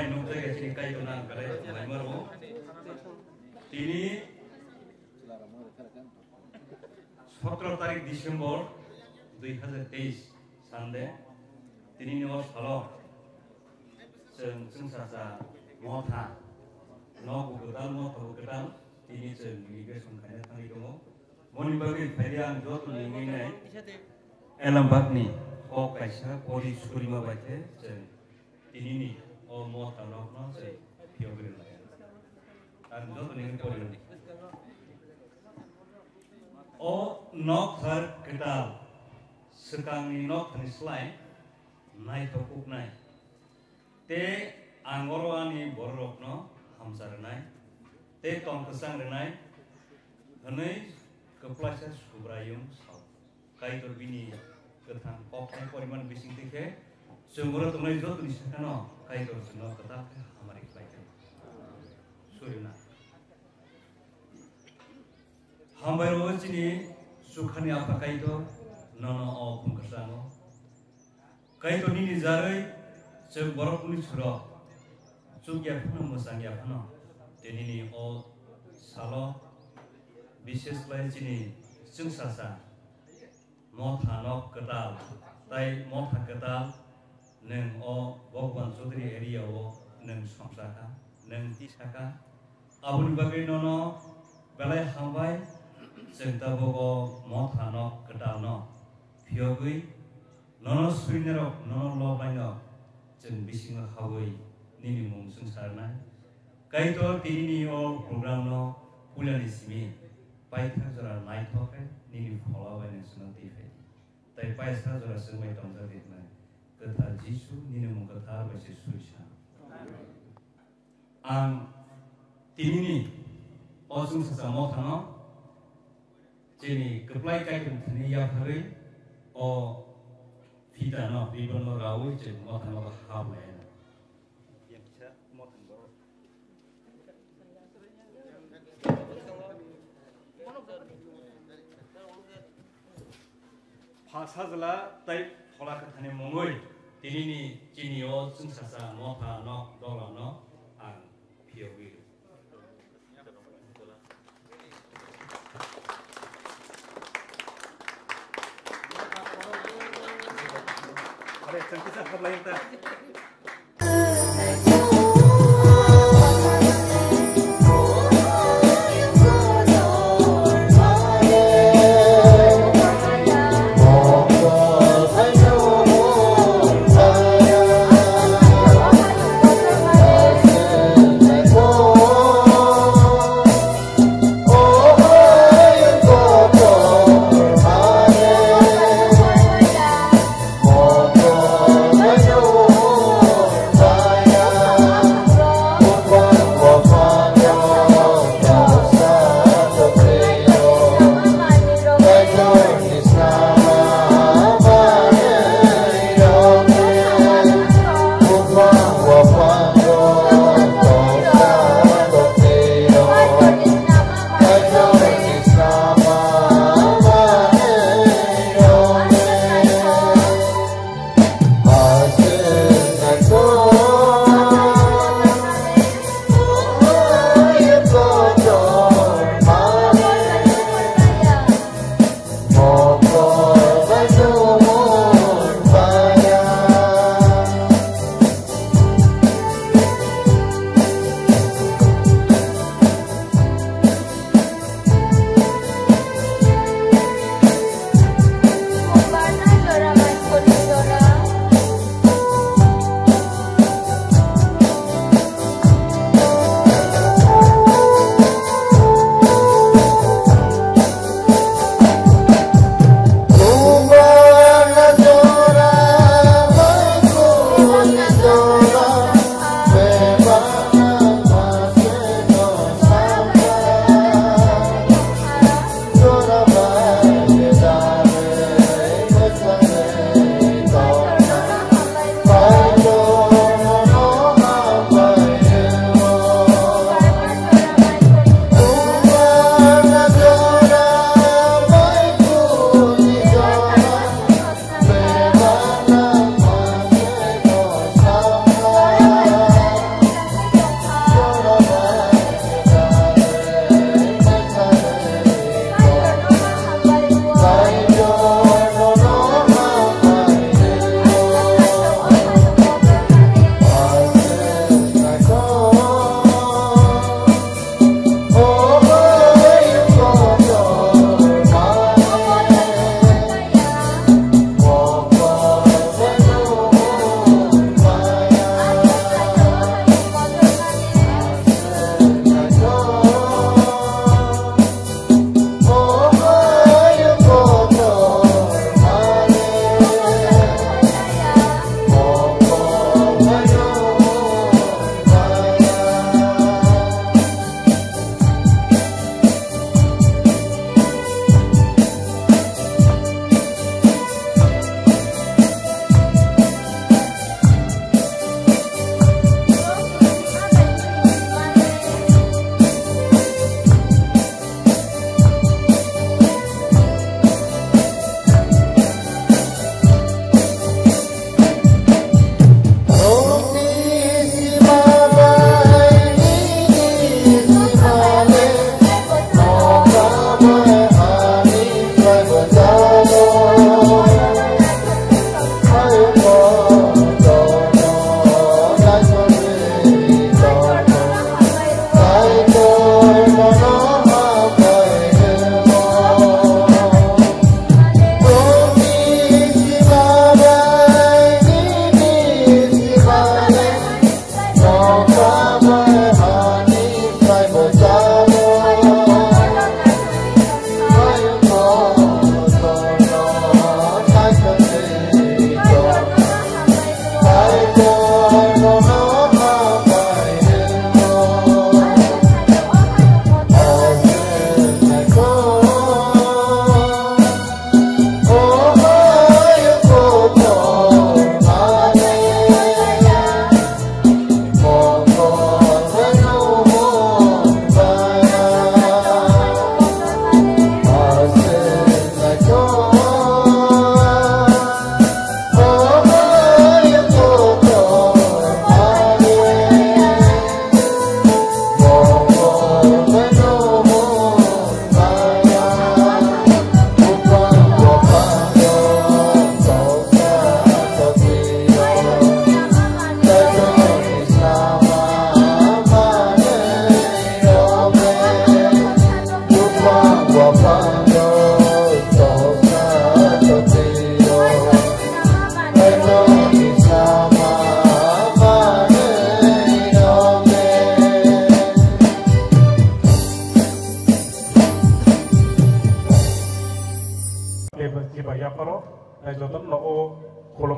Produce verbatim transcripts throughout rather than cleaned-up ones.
Nukjagwi chini Kaitorno ang belai hambai ma rwo. Tini sotro tarik December dui hazar teis Sunday. Tinini o salo chwng chwngsacha motha, nogo kwtal, motha bo kwtal, tini chwng inauguration khaina thangwi tongo. Moni bagwi phaidi ang joto ni wngwi nai Elambakni kok kaisa pori surima bai khe chwng tinini o motha nokno chwng phiyogwi rwnai. Ang joto ni wngwi pori rwnai. O nokthar kwtal swkangni noktharni slai naithok kuknai. Tei ang oro ani bororokno hamsa rwnai, tei tong kwchang rwnai hwnwi kwplaisa Subraiyung sao. Kaitor bini kwthang kokthai poriman bising twi khe chwng oro tongnai jotoni sakhano Kaitor chwngno kwtal khe hamari khlai kha. Surina. Hambai rwo chini sukhani Apha Kaitor, nono o phung kwchrango. Kaitor nini jarwi chwng borokni surok chuk ya phano, mwchang ya phano, tei nini o salo bishesh khlai chini chwngsacha motha nok kwtal tei motha kwtal nwng o Bhagwan Chaudhary area o nwng songcha kha, nwng tisa kha. Aboni bagwi nono belai hambai, chwng tabuk o motha nok kwtal no phiyogwi nono suinarok, nono lobainok chwng bisingo habwi nini mung chwng sarnai. Kaitor tinini o program no puilani simi paithak jora naithok khe nini phola bai nwng chwngno twi phai di. Tai paisa jora chwng bai tongjak di hwnwi kwthar Jisu nini mung kwthar bai se suri sa. Ang tinini o chwngsacha mothano chini kwplai Kaitor thani yapharwi o phitano, ribbon-no raui chwng mothano hap lai anw. Pha sajla tei phola kwthani mungwi tinini chini o chwngsacha motha nok dola no ang phiyogwi rw. Are, chwng kisa khablai ta.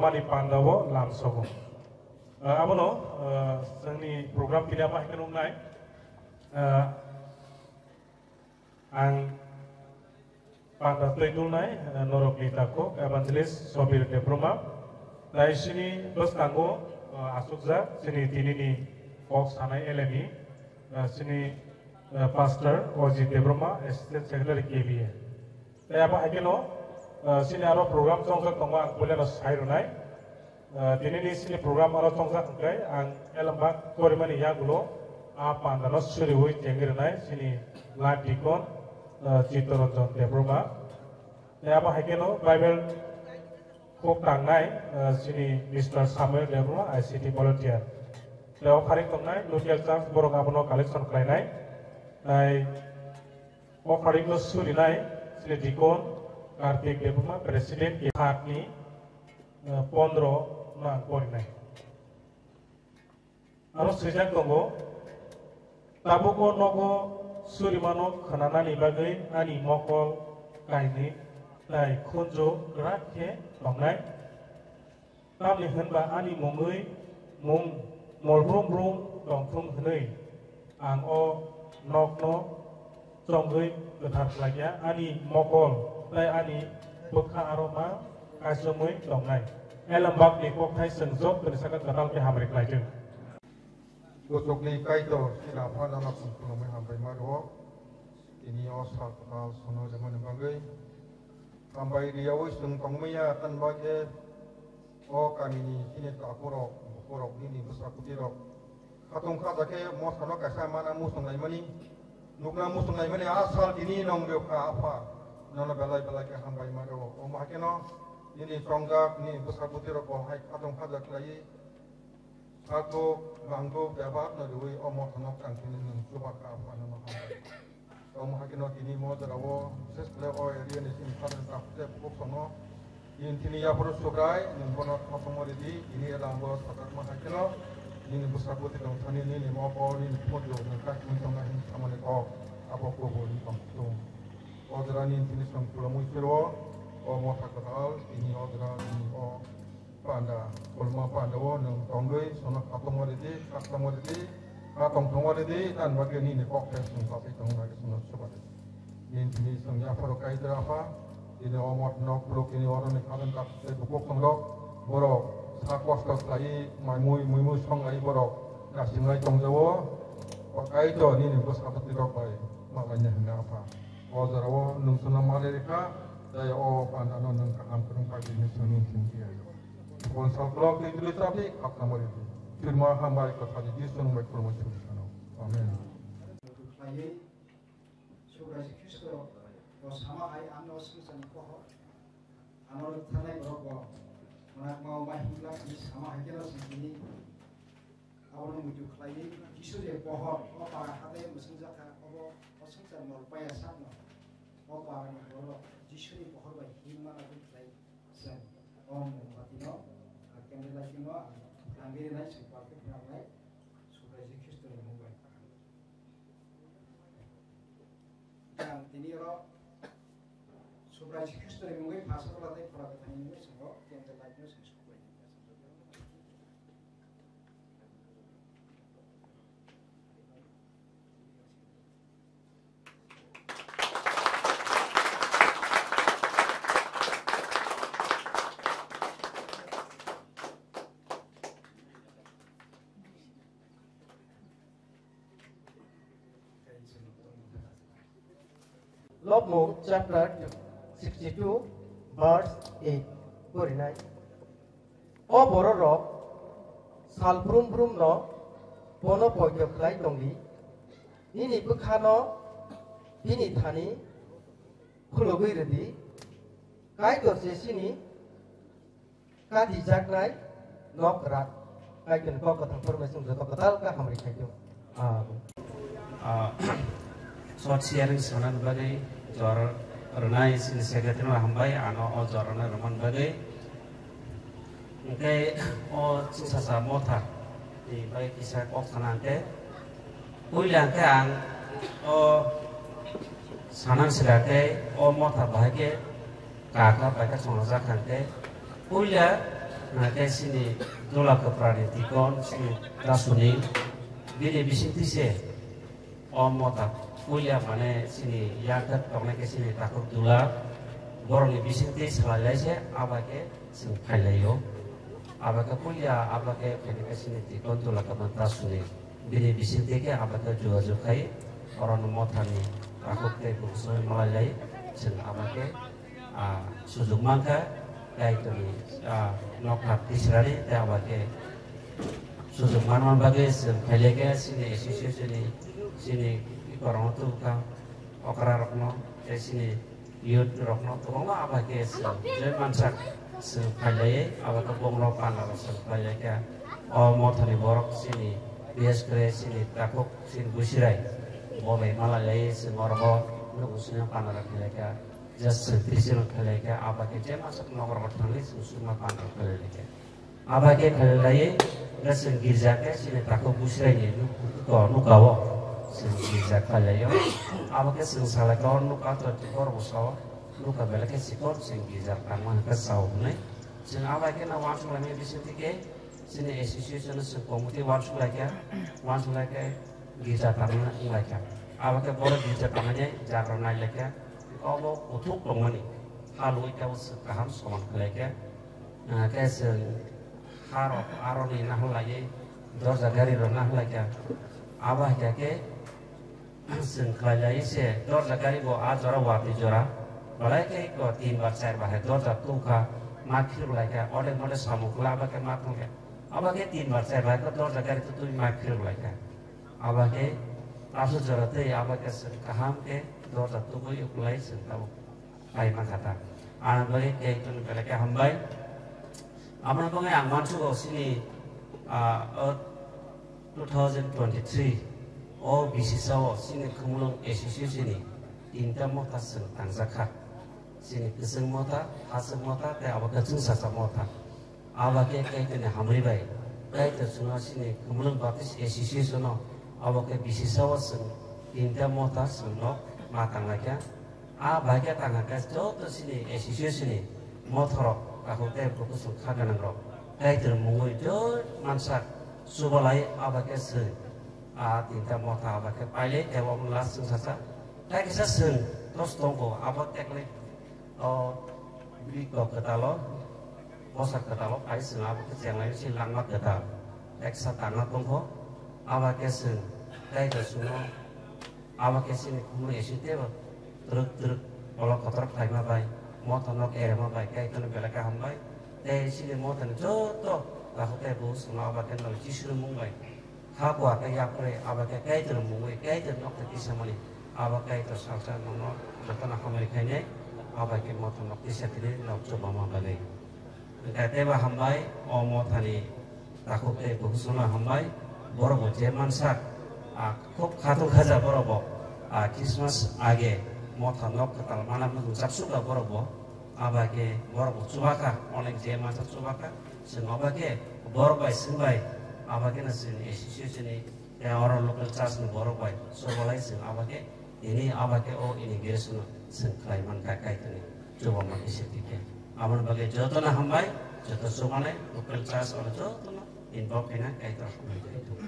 Ani pandao lamsogo. Ah, abono, ah, chwngni program tini abo hai khe nuknai. Ah, ang panda twi dulnai, ah, norokni takhuk Evangelist Sobir Debbarma. Tai sini bwskango, ah, asukjak chini tinini kok sanai eleni, ah, chini, ah, Pastor Ojit Debbarma, Assistant Secretary K B A. Tei abo hai kheno, ah, chini aro program chongjak tongo, ang puilano sai rwnai. Ah, tinini chini program aro chongjak hwnkhe ang elembak porimani yagulo a pandano suriui chengwi rwnai chini live deacon, ah, Chittaranjan Debbarma. Tei abo hai kheno Bible kok tangnai, ah, chini Mister Samuel Debbarma, I C T volunteer. Tei o pharing tongnai local church borok abono collection khlainai. Tei o pharingno surinai chini deacon Kartik Debbarma, president, khatni, eh, pondro no ang porinai. Aro swijak tongo, tabuk o nogo surimano khwnanani bagwi ani mokol kainwi tai khunju kwrak khe tongnai. Tamni hwnba ani mungwi mung molbrum brum tongthung hwnwi ang o nokno chongwi kwthar khlaiya, ani mokol tei ani bwkha aro ma kaichomwi tongnai. Elembakni kokthai chwng jottoni saka kwtal khe hamari khlaithung. Kuchukni Kaitor chini Apha nono khum khulumwi hambai ma rwo. Tini o sal kwtal sono rimani bagwi hambai riyaui chwng tongmaya, tamni bagwi o kamini chini takhurok, bukhurok, nini bwsa kwtwirok khatung khaja khe mothano kaisa mana muchung laimani, nukna muchung laimani a sal tini nong rwkha Apha, nono belai belai khe hambai ma rwo. Omo hai kheno nini chongjak, nini bwsa kwtwirok bo hai khatung khaja khlaiwi Sakduk, bangduk, bebak no riui o mothano kangkini nwng chuba kha phano no hambai. Omo hakhe no tini mo jora o, bises khe o area ni sini khadang kha phute bukuk sono. Yin tini yaphuru Subrai, nwng bono khosongma ridi, tini elango satakma hakhe no, nini bwsa bwtwi tong thani, nini mokol, nini phunjo, nwng kachimwi tongna hin samani kok, abo kubun tong thung. O jora ni tini song khulumui phiro, o motha kwtal, tini o jora nini o Panda, kolma panda o nwng tongwi sono khatongma ridi, khatongma ridi, khatong thongma ridi, tan bagwi nini kok tei sung topik tong bagwi sono suba ridi. Nini tini song yapharo Kaitor Apha, tini o mot nok phuluk tini oroni khadan kap tei bukuk tongrok, borok sa kosto khlaiwi maimui muimui songlai borok nasinglai tongjago, o Kaitor nini bwsa bwtwi rok bai malaina hwnwi Apha. O jora o nwng sono malai rikha, tei o panda no nwng kaham kwrwng pai tini song nini song khe. Bonsal blok ni twi chabi khapna mari di. Thwima hambai kwthani Jisu nwng bai khulumui thwng sano. Amen. Khlaiwi Subrai Jisu Khristo bo sama hai ano swngcharni pohor. Ano thanai borok bo mwnakma ma himlak ni sama hai keno singkini. Abono muitu khlaiwi Jisu je pohor o para hatai mwswngjakha obo o swngchar mol paya sakno o parani borok Jisuni pohor bai himma nagwi khlai. Chwng o mombati no, ah, candle light no ang tangwi rwnai, chwng palke phunuknai, Subrai Jisu Khristoni mung bai. Ang tini oro Subrai Jisu Khristoni mungwi pha sakla tei Phola Kwthangni mungwi chwng o candle light no chwng suklai. Lobmung chapter sixty-two, verse eight porinai. O bororok sal brum brum no bono poito khlai tongdi, nini bwkha no bini thani khulugwi rwdi, Kaitor se sini katijaknai nok kwrak. Kaitorni kok kwthang phwrwngmai chwng joto kwtal khe hamri khaitong. Amen. Ah, short sharing sanani bagwi jor rwnai chini secretary no hambai, ano o jor rwna rwmani bagwi. Hwnkhe o chwngsacha motha ni bagwi kisa kok sana hwnkhe, puila hwnkhe ang o sanang sira khe o motha bahai khe kaka bai khe chongjak kha hwnkhe, puila Hwnkhe chini Dula Kwprani Dikon, chini Dasuni, bini bisingtwi se o motha puila mane chini yakhe tongnai khe chini takhuk Dula, borokni bisingtwi salai lai se, abo khe chwng phai lai o. Abo khe puila, abo khe phaini khe chini Dikon Dula Kwprani Dasuni. Bini bisingtwi khe abo khe jogajog khai, oro no mothani takhuk tei bwswk malai lai, chwng abo khe, ah, sujuk mankha, Kaitorni, ah, nokha tisrani tei abo khe sujuk manma bagwi chwng khailai khe chini association ni, chini kormo tubukha, okra rokno tei chini youth rokno kwbangma abo khe chwng je mansak chwng khailaiwi abo khe bongrok pandarok chwng khailai khe o mothani borok chini bias kre chini takhuk chini busirai bo bai malai lai chwng oro bo nugo sini pandarok khailai khe just chwng tisi rok khailai khe abo khe je mansak nokrok thangwi chwng sukma pandarok khailai khe. Abo khe khailaiwi, hwnkhe chwng girja khe chini takhuk Busiraini nuk-, ko-, nukao chwng girja khailaiyo. Abo khe chwng salai khe o nuka to borok bo sao, nuka belai khe chikon chwng girja tangma hwnkhe sao hwnwi. Chwng abo khe no uansuk laimani bisingtwi khe chini association chwng committee uansuk lai khe, uansuk lai khe girja tangma wng lai khe. Abo khe borok girja tangmani jaga nai lai khe, obo kuthuk tongmani, ha logoi khe abo chwng kaham soman khlai khe. Ah, khe chwng harok aroni naharlaiwi dorja garirok naharlaikha. Abo hai khe chwng khlailai se dorja gari bo a jora watwi jora. Belai khe ko tin bar char bar hai dorja tukha, ma khirlaikha, odek modek samung khwlai abo khe ma thangkha. Abo khe tin bar char bar khe dorja gari tutwi ma khirlaikha. Abo khe aswk jora tei abo khe chwng kaham khe dorja tubui ukulai chwng tabuk. Pai mankha ta. Ang bai kaitorni belai khe hambai. Aboni bagwi ang uansukgo chini, ah, o two thousand twenty-three o bisisa o chini Khumulwng association ni tinta motha chwng tangjak kha. Chini kwchwng motha, hachwk motha tei abo khe chwngsacha motha. Abo khe Kaitorni hamri bai, Kaitor chwngno chini Khumulwng Baptist Association no abo khe bisisa o chwng tinta motha chwngno ma tanglaikha. A bai khe tangkha khe joto chini association ni mothorok, takhuk tei bukhuk chwng kha gwnangrok Kaitor mungwi joi mansak chubalai abo khe chwng a tinta motha abo khe pailai tei omo last chwngsacha. Tei kisa chwng tos tongkho abo teklai o bini kok kwtalo. Bwsa kwtalo phai chwng abo khe chenglai se langma kwtal eksa tangna tongkho. Abo khe chwng tei bai chwngno abo khe chini khumui esi tebo twrwk twrwk kolok kotor khlaima bai, motha nok erema bai Kaitorno belai khe hambai. Tei chini mothani joto takhuk tei bukhuk chwngno abo khe no Jisuni mung bai Kha bua khe yapri, abo khe Kaitor mungwi, Kaitor nok tei tisamani, abo Kaitor salsa nono jotono hamari khainai, abo khe mothor nok tisa tini nok chubama bagwi. Hwnkhe teibo hambai, o mothani takhuk tei bukhuk chwngno hambai, borok bo je mansak, a, khub khatung khaja borok bo, a, Christmas age motha nok kwtal mana bwswk chapsukha borok bo. Abo khe borok bo chubakha, onek je mansa chubakha, chwng abo khe borok bai swng bai, abo khe no chwng association ni, tei oro local church ni borok bai chubalai chwng abo khe tini abo khe o inauguration no chwng khlai mankha Kaitor ni chubama kisa twi khe. Aboni bagwi jotono hambai, joto chubanai local church oro jotono involve khaina Kaitor hambai khaithung.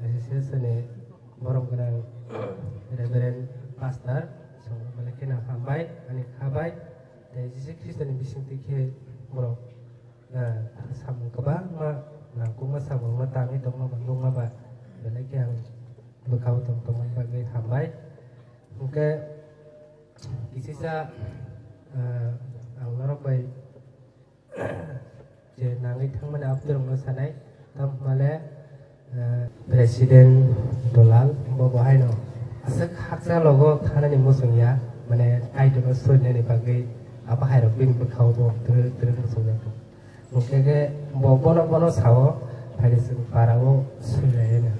Association ni borok gwnang Reverend Pastor, songno belai kheno hambai, ani khabai, tei Jisu Khristo ni bisingtwi khe borok, eh, samung kwbangma nangkukma samungno tangwi tongma ba nukma ba, belai khe ang bwkhao tong tongmani bagwi hambai. Hwnkhe kisisa, eh, ang norok bai je nangwi thangmani abdurokno sanai, tamo hwnba le, eh, President Dolal bo bo haino aswk haksa logo thanani muchung ya, mane Kaitorno sorinani bagwi abo hairok bini bwkhao bo twrwk twrwk muchung ya. Hwnkhe khe bo bono bono sao, phaidi chwng parao surilaiyano.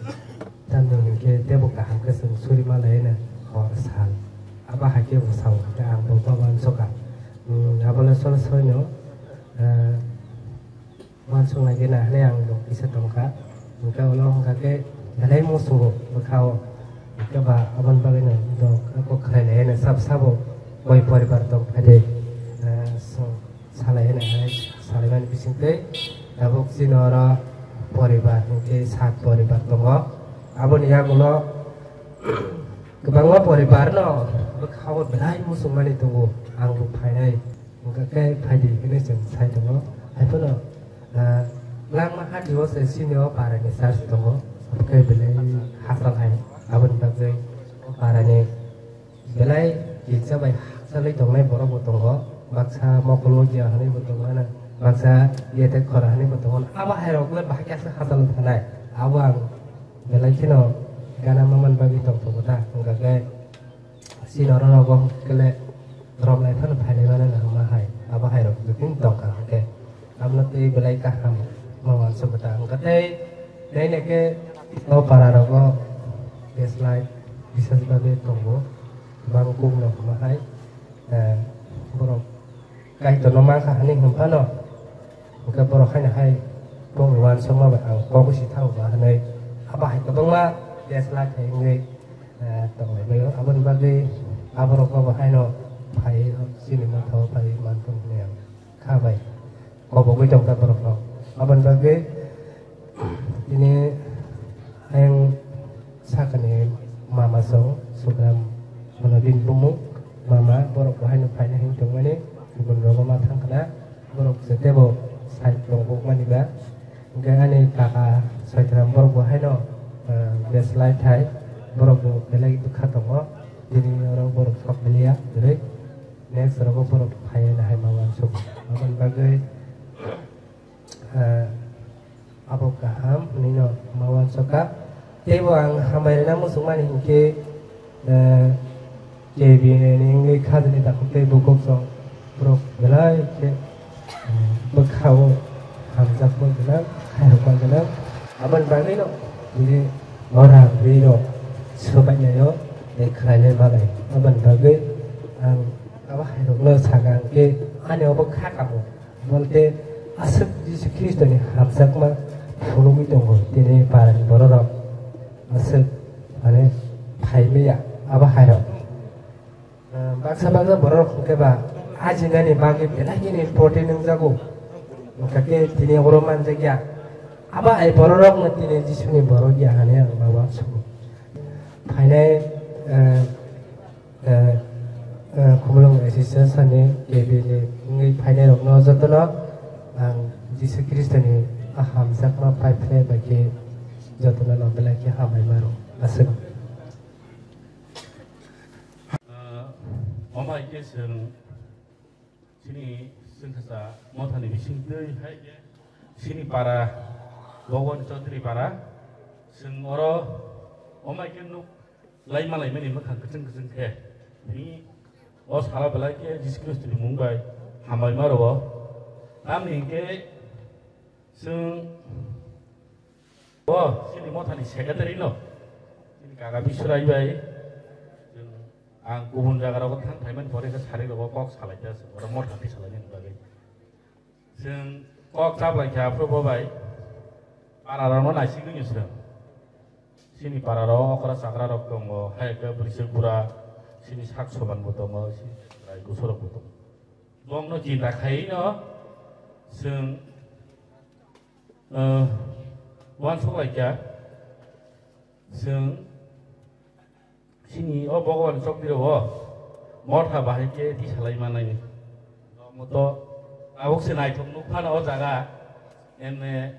Tamni hwnkhe teibo kaham khe chwng suri malaiyano hor sal. Abo hai khe bo sao hwnkhe ang bo ma uansukha. Hmm, abole sori sorino, eh, uansuknai gena hinwi ang bo kisa tongkha. Hwnkhe ulo hwnkha khe belai muchungo bwkhao. Hwnkhe ba aboni bagwino dok kok khlailaiyano sab sabo koi poribar tong phaidi, eh, so. Salai hwnwi hai salaimani bisingtwi tabuk chini oro poribar hwnkhe sat poribar tongo. Aboni yagulo kwbangma poribarno bwkhao belai muchungmani tongo. Ang bo phainai, hwnkhe khe phaidi hwnwi chwng sai tongo. Haiphano, ah, langma hatio se chini o parani church tongo, khe belai hachal hai. Aboni bagwi o parani belai girja bai hakchalwi tongnai borok bo tongo, baksa mokol o giya hwnwi bo tongo, baksa yete khora hwnwi bo tongo. Abo hai rok le bahai khe aswk hachal wng thanai. Abo ang belai kheno gana ma man bagwi tong tongo ta, hwnkha khe chini oro rogo hwnkhe le romlai phano phailai mano na hwnma hai, abo hai rok joto tong kha hwnkhe. Aboni twi belai kaham ma uansukha ta. Hwnkha tei, tei naikhe o para rogo deslai bisas bagwi tongo. Bang kuk no hwnma hai, eh, borok Kaitorno mankha hwnwi hwn phano, hwnkhe borok haino hai bongni uansukma bai ang kok si thango ba hwnwi. Abo hai kwbangma deslai khai wngwi, eh, tonglai baio. Aboni bagwi aborok bo haino phai chini motha o phai man thung hwnwi ang kha bai. Kobogwi tongkha borokno. Aboni bagwi tini ayang sakani mama song Sugram, bono bini bumung mama, borok bo haino phaina hinwi tongmani, kubun rogo ma thangkhna, borok je tebo side tong bukmani ba. Hwnkhe ani kaka Soitram borok bo haino, eh, deslai thai, borok bo belai bwkha tongo, tini oro borok sok liya kwrwi. Next rogo borok phaiya na hai ma uansuk. Aboni bagwi, eh, abo kaham hwnwi no ma uansukha. Teibo ang hambai rwna muchungmani hinkhe, eh, K B N ni wngwi khajani takhuk tei bukhuk song borok belai khe, eh, bwkhao hamjakma gwnang, khairokma gwnang. Aboni bagwi no bini o rang rwi rok swbainaino tei khlainai manai. Aboni bagwi ang abo hairokno sakha hwnkhe ani obo kha kamo, bolte aswk Jisu Khristoni hamjakma phunugwi tongo tini parani bororok aswk mane phaimaya abo hairok. Ah, baksa baksa borok hwnkhe ba ajinani bagwi belai kheno important wngjago. Hwnkhe tini oro manjakya. Abo hai bororokno tini Jisuni borok ya hwnwi ang ma uansukha. Phainai, eh, eh, eh, Khumulwng Association ni K B ni wngwi phainairokno jotono ang Jisu Khristoni a hamjakma pai phlai bai khe jotono no belai khe hambai ma rw aswk. Ah, omo hai khe chwng chini chwngsacha mothani bisingtwi hai khe chini para Bhagwan Chaudhary para, chwng oro omo hai khe nuk lai malaimani mwkhang kwchwng kwchwng khe. Tini o salo belai khe Jisu Khristoni mung bai hambai ma rwo. Tamni hinkhe chwng o chini mothani secretary no, chini kaka Biswrai bai, chwng, ang kubun jaga rogo thang phaimani pore khe sari rogo kok salai ta, oro motha twi salai nani bagwi. Chwng kok chaplai kha aphuru bo bai, para rokno naisingwi chwng. Chini para rok okra chakra rok tongo, hai khe bwrwisuk bura, chini sak soban bo tongo, chini rai gusurok bo tongo. Bongno chinta khaino chwng, eh, uansuk lai kha. Chwng chini o Bhagwan chokdiro o motha bahai khe tisalai manai. Moto tabuk se naithok nuk phano o jaga emne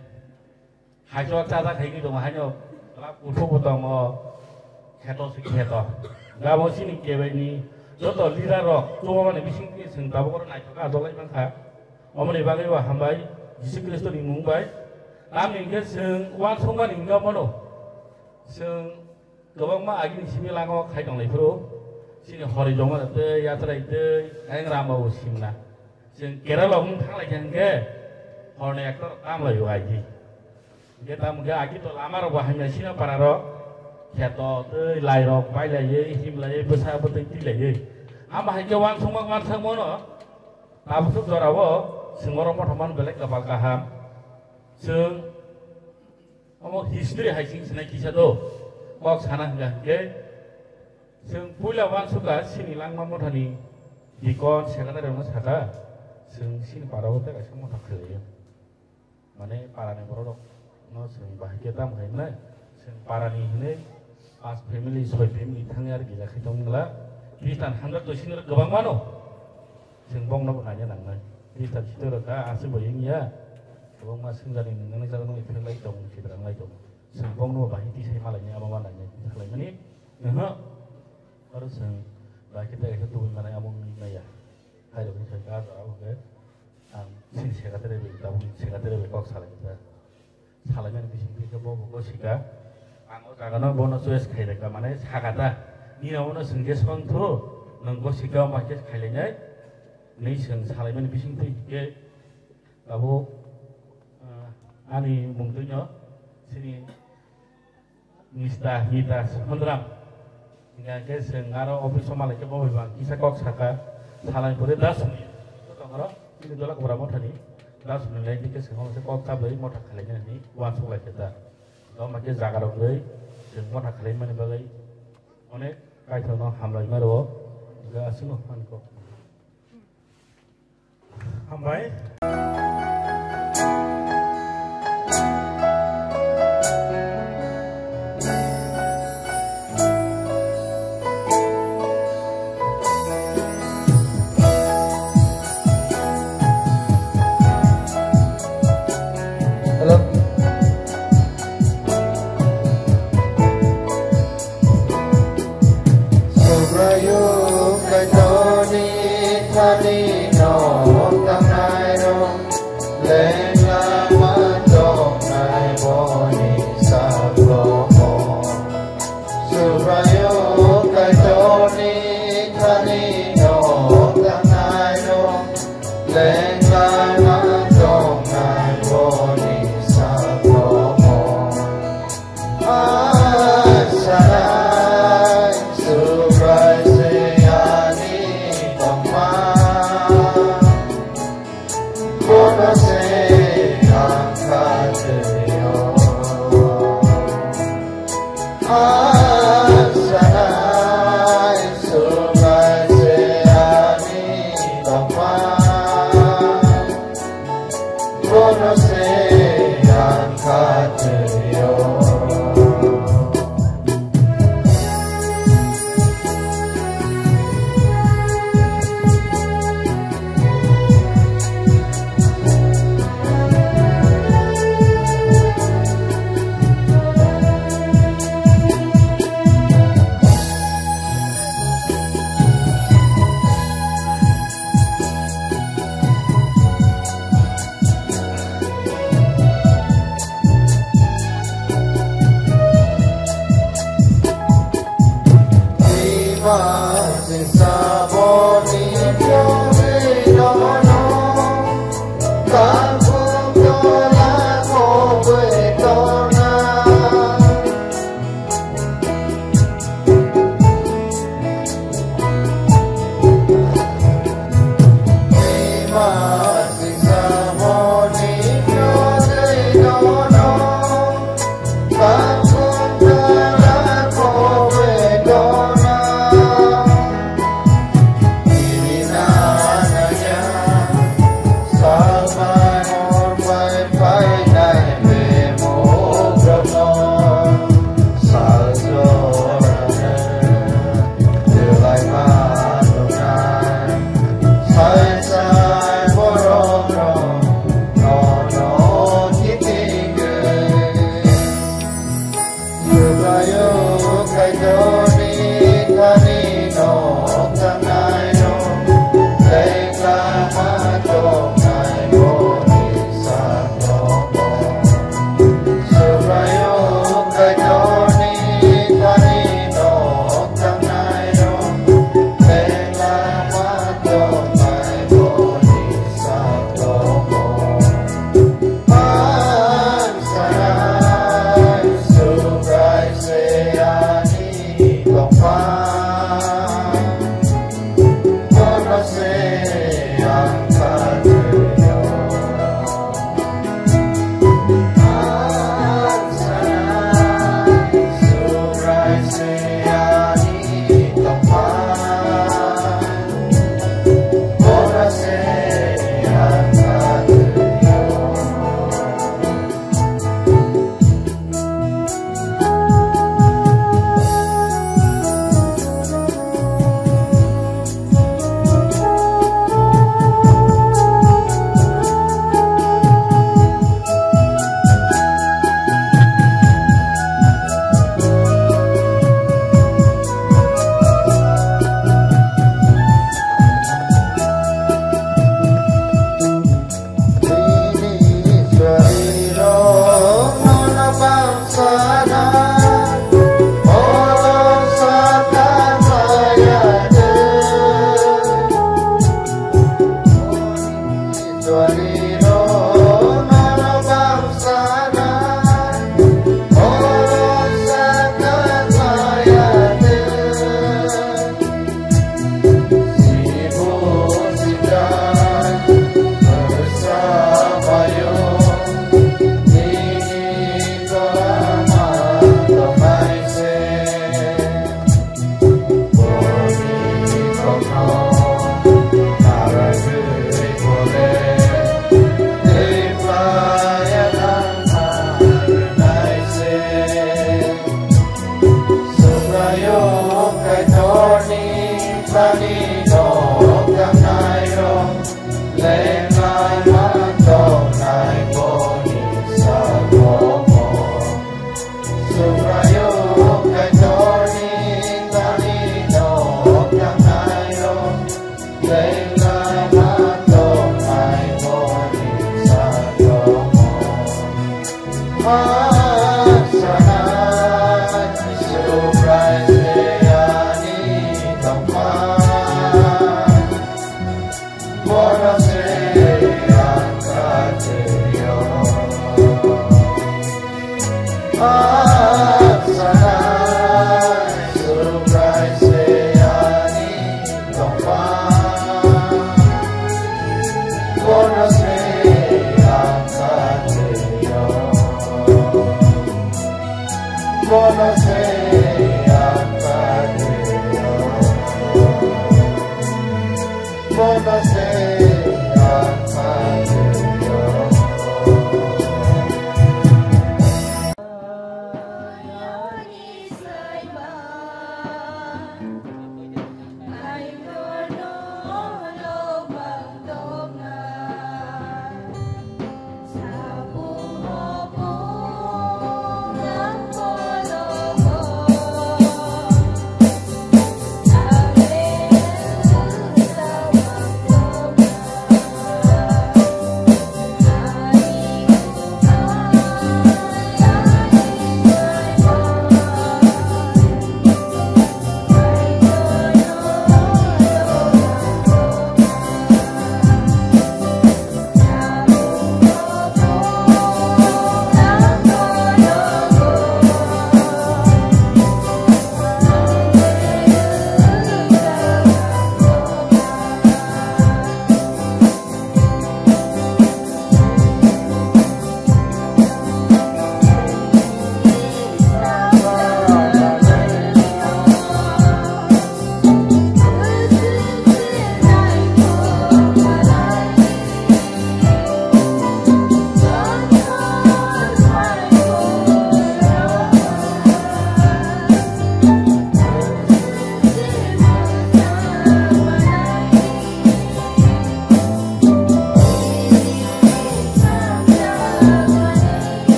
haichok chajak hai ni tongo haino kuthuk bo tongo kheto se kheto. Gabo chini kebai ni joto leader rok chubamani bising twi chwng tabuk oro naithok ajolai mankha. Omoni bagwi bo hambai Jisu Khristo ni mung bai. Tamni hwnkhe chwng uansukmani hwnkha bono. Chwng kwbangma agini simi lango khai tonglai phuru chini hori jongma tei yatrai tei ayang ramba bo simna. Chwng Kerala wng thanglai khe hwnkhe horni ektor tamlai o aidi. Hwnkhe tamo khe agi to lama rok bo hamya sino para rok kheto tei lai rok pai lai himlai bwsa bwtwi twi lai. Ama hai khe uansukma uansukmano tabuk jora o chwng oro motha man belai kwbal kaham. Chwng omo history hai sing sinai kisa do kok sana hwnkha hwnkhe chwng puila uansukha chini langma mothani deacon secretary rokno sakha chwng chini para o tei kaisa motha khwlaio. Mane parani borok rok no chwng bahai khe tamo khai mwnai. Chwng parani hinwi pas family, soi family thangwi ar gila khai tong wngla. Khristan hamjak to sini rok kwbang mano. Chwng bongno bo naina nangnai. Khristan sito rok kha aswk bai wngya. Kwbangma swngjani nwngnani jaga nungwi pherlai tong, khidrang lai tong. Chwng bongno bo bahai tisai malainai abo ma nainai. Salaimani. Oho. Oro chwng bahai khe tei kaisa tubui manai amo wngwi maya. Hai rok wngkha khe ah jora o khe. Ang chini secretary bai, tabuk secretary bai kok salai kha. Salaimani bising twi khe bo bo gosika. Ang o jaga no bono choice khai rwkha, mane sakha ta. Nini omo no swng khe swng thu, nwng gosika ma khe khailainai. Nini swng salaimani bising twi khe tabuk, ah, ani mung twi no chini Mister Mita Sundram. Hingkha khe chwng aro office o malai khe bo bai bang kisa kok saka salai pore das minute. Tongro chini dola kubra mothani das minute lai khe chwng kok chabai motha khalai nani uansuk lai khe ta. Tamo khe jaga rok bai chwng motha khalai mani bagwi onek kaithok no hamlai ma rwo. Hingkha aswk no ani kok. Hambai. Hello. Subraiyung Kaitorni thani no tangnairok, lengla ma tongnai boni saklomo. Subraiyung Kaitorni thani no tangnairok, lengla ma tongnai boni saklomo. Asanai Subrai se ani tongma, bono se ang khateyo. Asanai Subrai se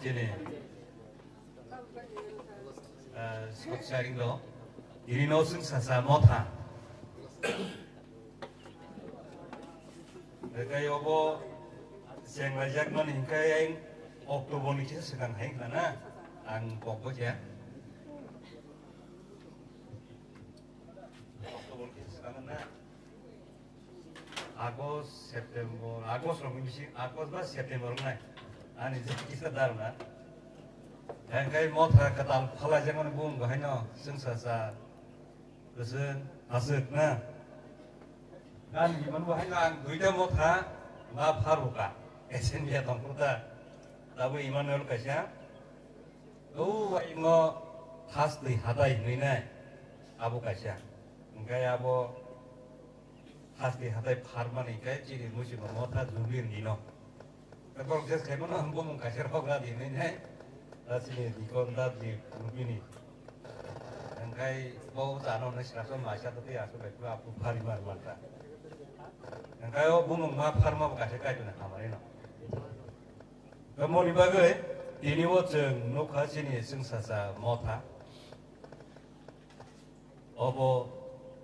Chini, ah, sokcharing do. Iri no sung sasa motha. Kai obo seng lajak mani kai ang October ni kisa sekang hai khana. Ang pokbo kya. October kisa sekang na. August, September, August rok ni bisi, August ba September nai. Ani je kisa dar na. Ang kai motha katal phala jeng mani bung bahai no sung sasa. Bwswk aswk na. Gan himani bo haino ang duita motha ma pharuka. Kaisa miya tongphuru ta. Tabuk Emmanuel kaisa. O waingo thastwi hatai hinwi nai. Abo kaisa. Hwnkhe abo thastwi hatai pharmani khe chini muchungno motha jumir nino. Borok je khaimano ang bumung kaisa rok ra di hinwi nai. Da chini dikon da di rubini. Hwnkhe bo chano hwnwi sraswa maisa twi aswk bai khe aphuru phari mar manta. Hwnkhe o bumung ma pharma bo kaisa Kaitorni hamari no. Hwnkhe moni bagwi tini o chwng nukha chini chwng sasa motha. Obo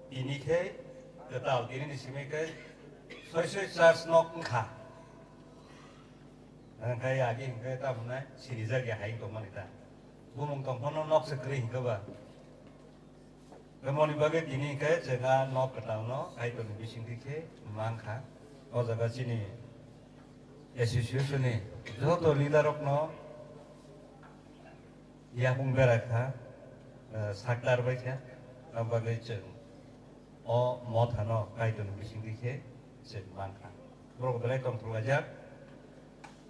tini khe kwtal, tini ni simi khe soi soi church nok wngkha. Hwnkhe agi hwnkhe tamo nai sirijak ya hai tongmani ta. Bumung tongphano nok se kwrwi hwnkhe ba. Hwnkhe moni bagwi tini hwnkhe chwng a nok kwtal no Kaitorni bisingtwi khe mankha. O jaga chini association ni joto leader rokno yapung bera kha, eh, sakdar bai kha, aboni bagwi chwng o mothano Kaitorni bisingtwi khe chwng mankha. Borok belai tongthok laijak.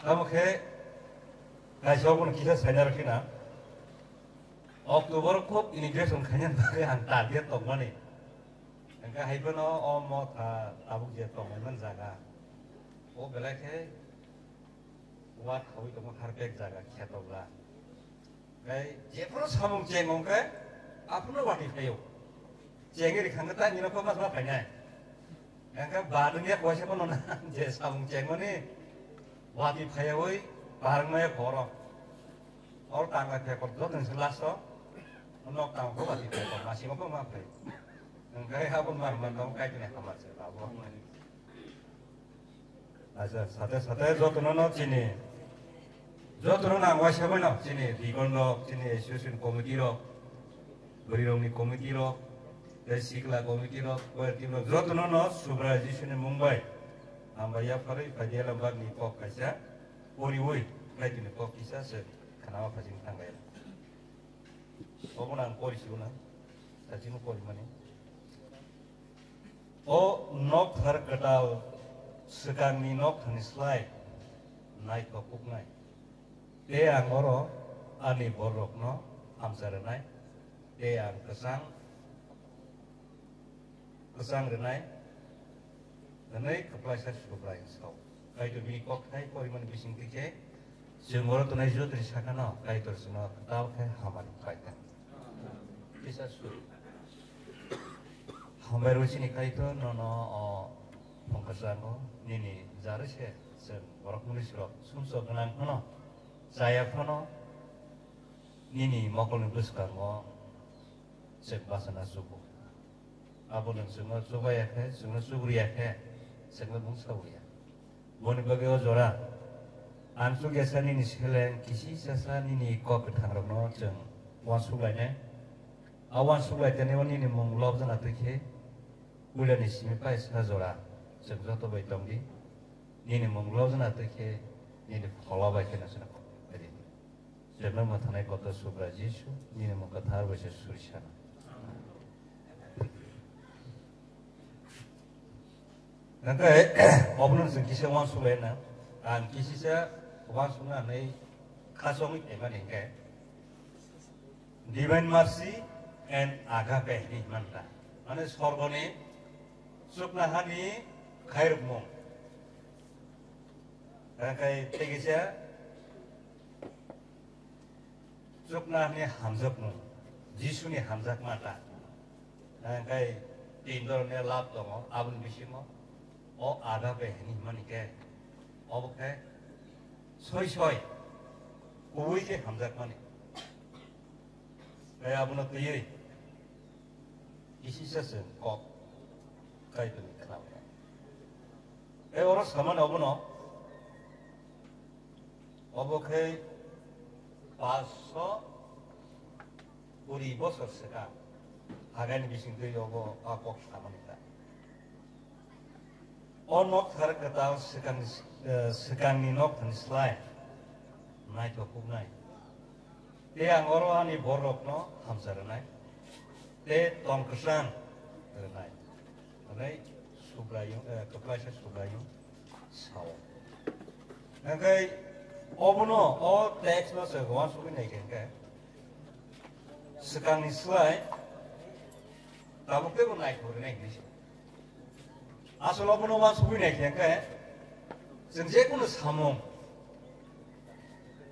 Tamo khe kaisa obono kisa saina rw khina. October kok inauguration khaina bagwi ang target tongmani. Hwnkhe hai phano o motha tabuk je tongmani jaga. O belai khe Wa khawi tongma kharpek jaga kheto bla. Gai jephuru samung cheng wngkhe aphuru wati phaio. Chengri khangkhe ta nino kok ma phainai. Hwnkhe badung ya koise bono na je samung chengmani wati phaiyawi barang maya khoro. Or tangla khe kok jotong se last o nok tang ko wati phai ko masimo ko ma phai. Hwnkhe habun mar man dong kai tini hamar se labo. Acha, sate sate jotono no chini, jotono nang waisa bai no chini dikon rok, chini association committee rok, bwrwi rokni committee rok, tei sikla committee rok, choir team rok, jotono no Subrai Jisuni mung bai hambai yapharwi phaidi Elambagni kok kaisa poriwi, Kaitorni kok kisa se khanao phajing thangbai. Obo nang pori sigo na, sachimo pori mani. O nokthar kwtal swkangni noktharni slai naithok kuknai. Tei ang oro ani bororokno hamsa rwnai, tei ang kwchang, kwchang rwnai, hwnwi kwplaisa Subrai sao. Kaitor bini kokthai porimani bisingtwi khe chwng oro tongnai jotoni sakano Kaitor chwngno kwtal khe hamari khlaikha. Kisa su. Hambai rw chini Kaitor nono o phongkasrango nini jari se chwng borok mwnwi srok sumsok gwnang phano chaya phano nini mokolni bwskango chwng bachana chugo. Abo nwng chwngno chubaya khe, chwngno chugriya khe, chwngno bung sauriya. Boni bagwi o jora ang chukya sa nini seleng kisi sasa nini kok kwthangrokno chwng uansuk lainai. A uansuk lai tani o nini mung lobjana twi khe puilani simi paisa jora chwng joto bai tong di. Nini mung lobjana twi khe nini phola bai kheno chwngno kok bai di. Chwngno mwthanai kotor Subra Jisu, nini mung kwthar bai se suri sana. Hwnkhe, obono chwng kisa uansuk lai na, ang kisisa uansukna hinwi khasongwi phaimani hwnkhe, Divine Mercy and Agape hinwi himanta. Mane, sorgoni chuknohani khairokmung. Hwnkhe, tei kisa, Chuknohani hamjakmung, Jisuni hamjakma ta. Hwnkhe tin dhoroner love tongo, aboni bisingo o agape hinwi himani khe, obo khe soi soi kubui khe hamjakmani. Tei abono twiwi kisisa chwng kok Kaitorni khna mano. Tei oro samani obono, obo khe paanch sho kuri bosor swkang hagaini bisingtwi obo a kok samani ta. O nokthar kwtal swkangni, eh, swkangni nokthani slai naithok huknai. Tei ang oro ani bororokno hamsa rwnai, tei tong kwchang rwnai, hwnwi Subraiyung, eh, kwplaisa Subraiyung sao. Hwnkhe obono, o text no se uansugwi naikhe hwnkhe, swkangni slai tabuk teibo naithok rwnai hinwi se. Asol obono uansugwi naikhe hwnkhe, chwng je kunu samung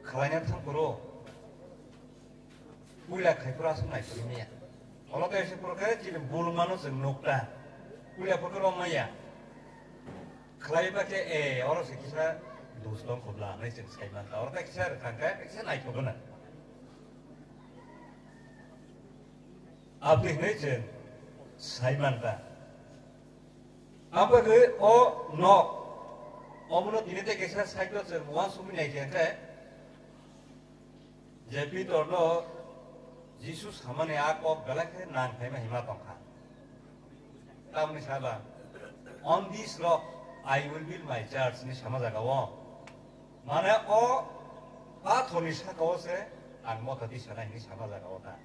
khwlaina thang phuru, puila khai phuru aswk naikolwi maya. Olo kaisa phuru khe chini bulmano chwng nukta. Puila phuru khe romaya. Khwlaiba khe, e, oro se kisa dus tong khobla hinwi chwng sai mankha. Oro khe kisa rwkha khe kisa naithok gwnang. Aboni hinwi chwng sai mankha. Aboni o nok, omono tini tei kisa side-o chwng uansugwi naikhe khe, je Pitorno Jisu samani a kok belai khe nang phaima hima tongkha. Tamoni saba, "On this rock I will build my church," hinwi sama jaga o. Mane o pathorni saka o se ang motha tisanai hinwi sama jaga o ta.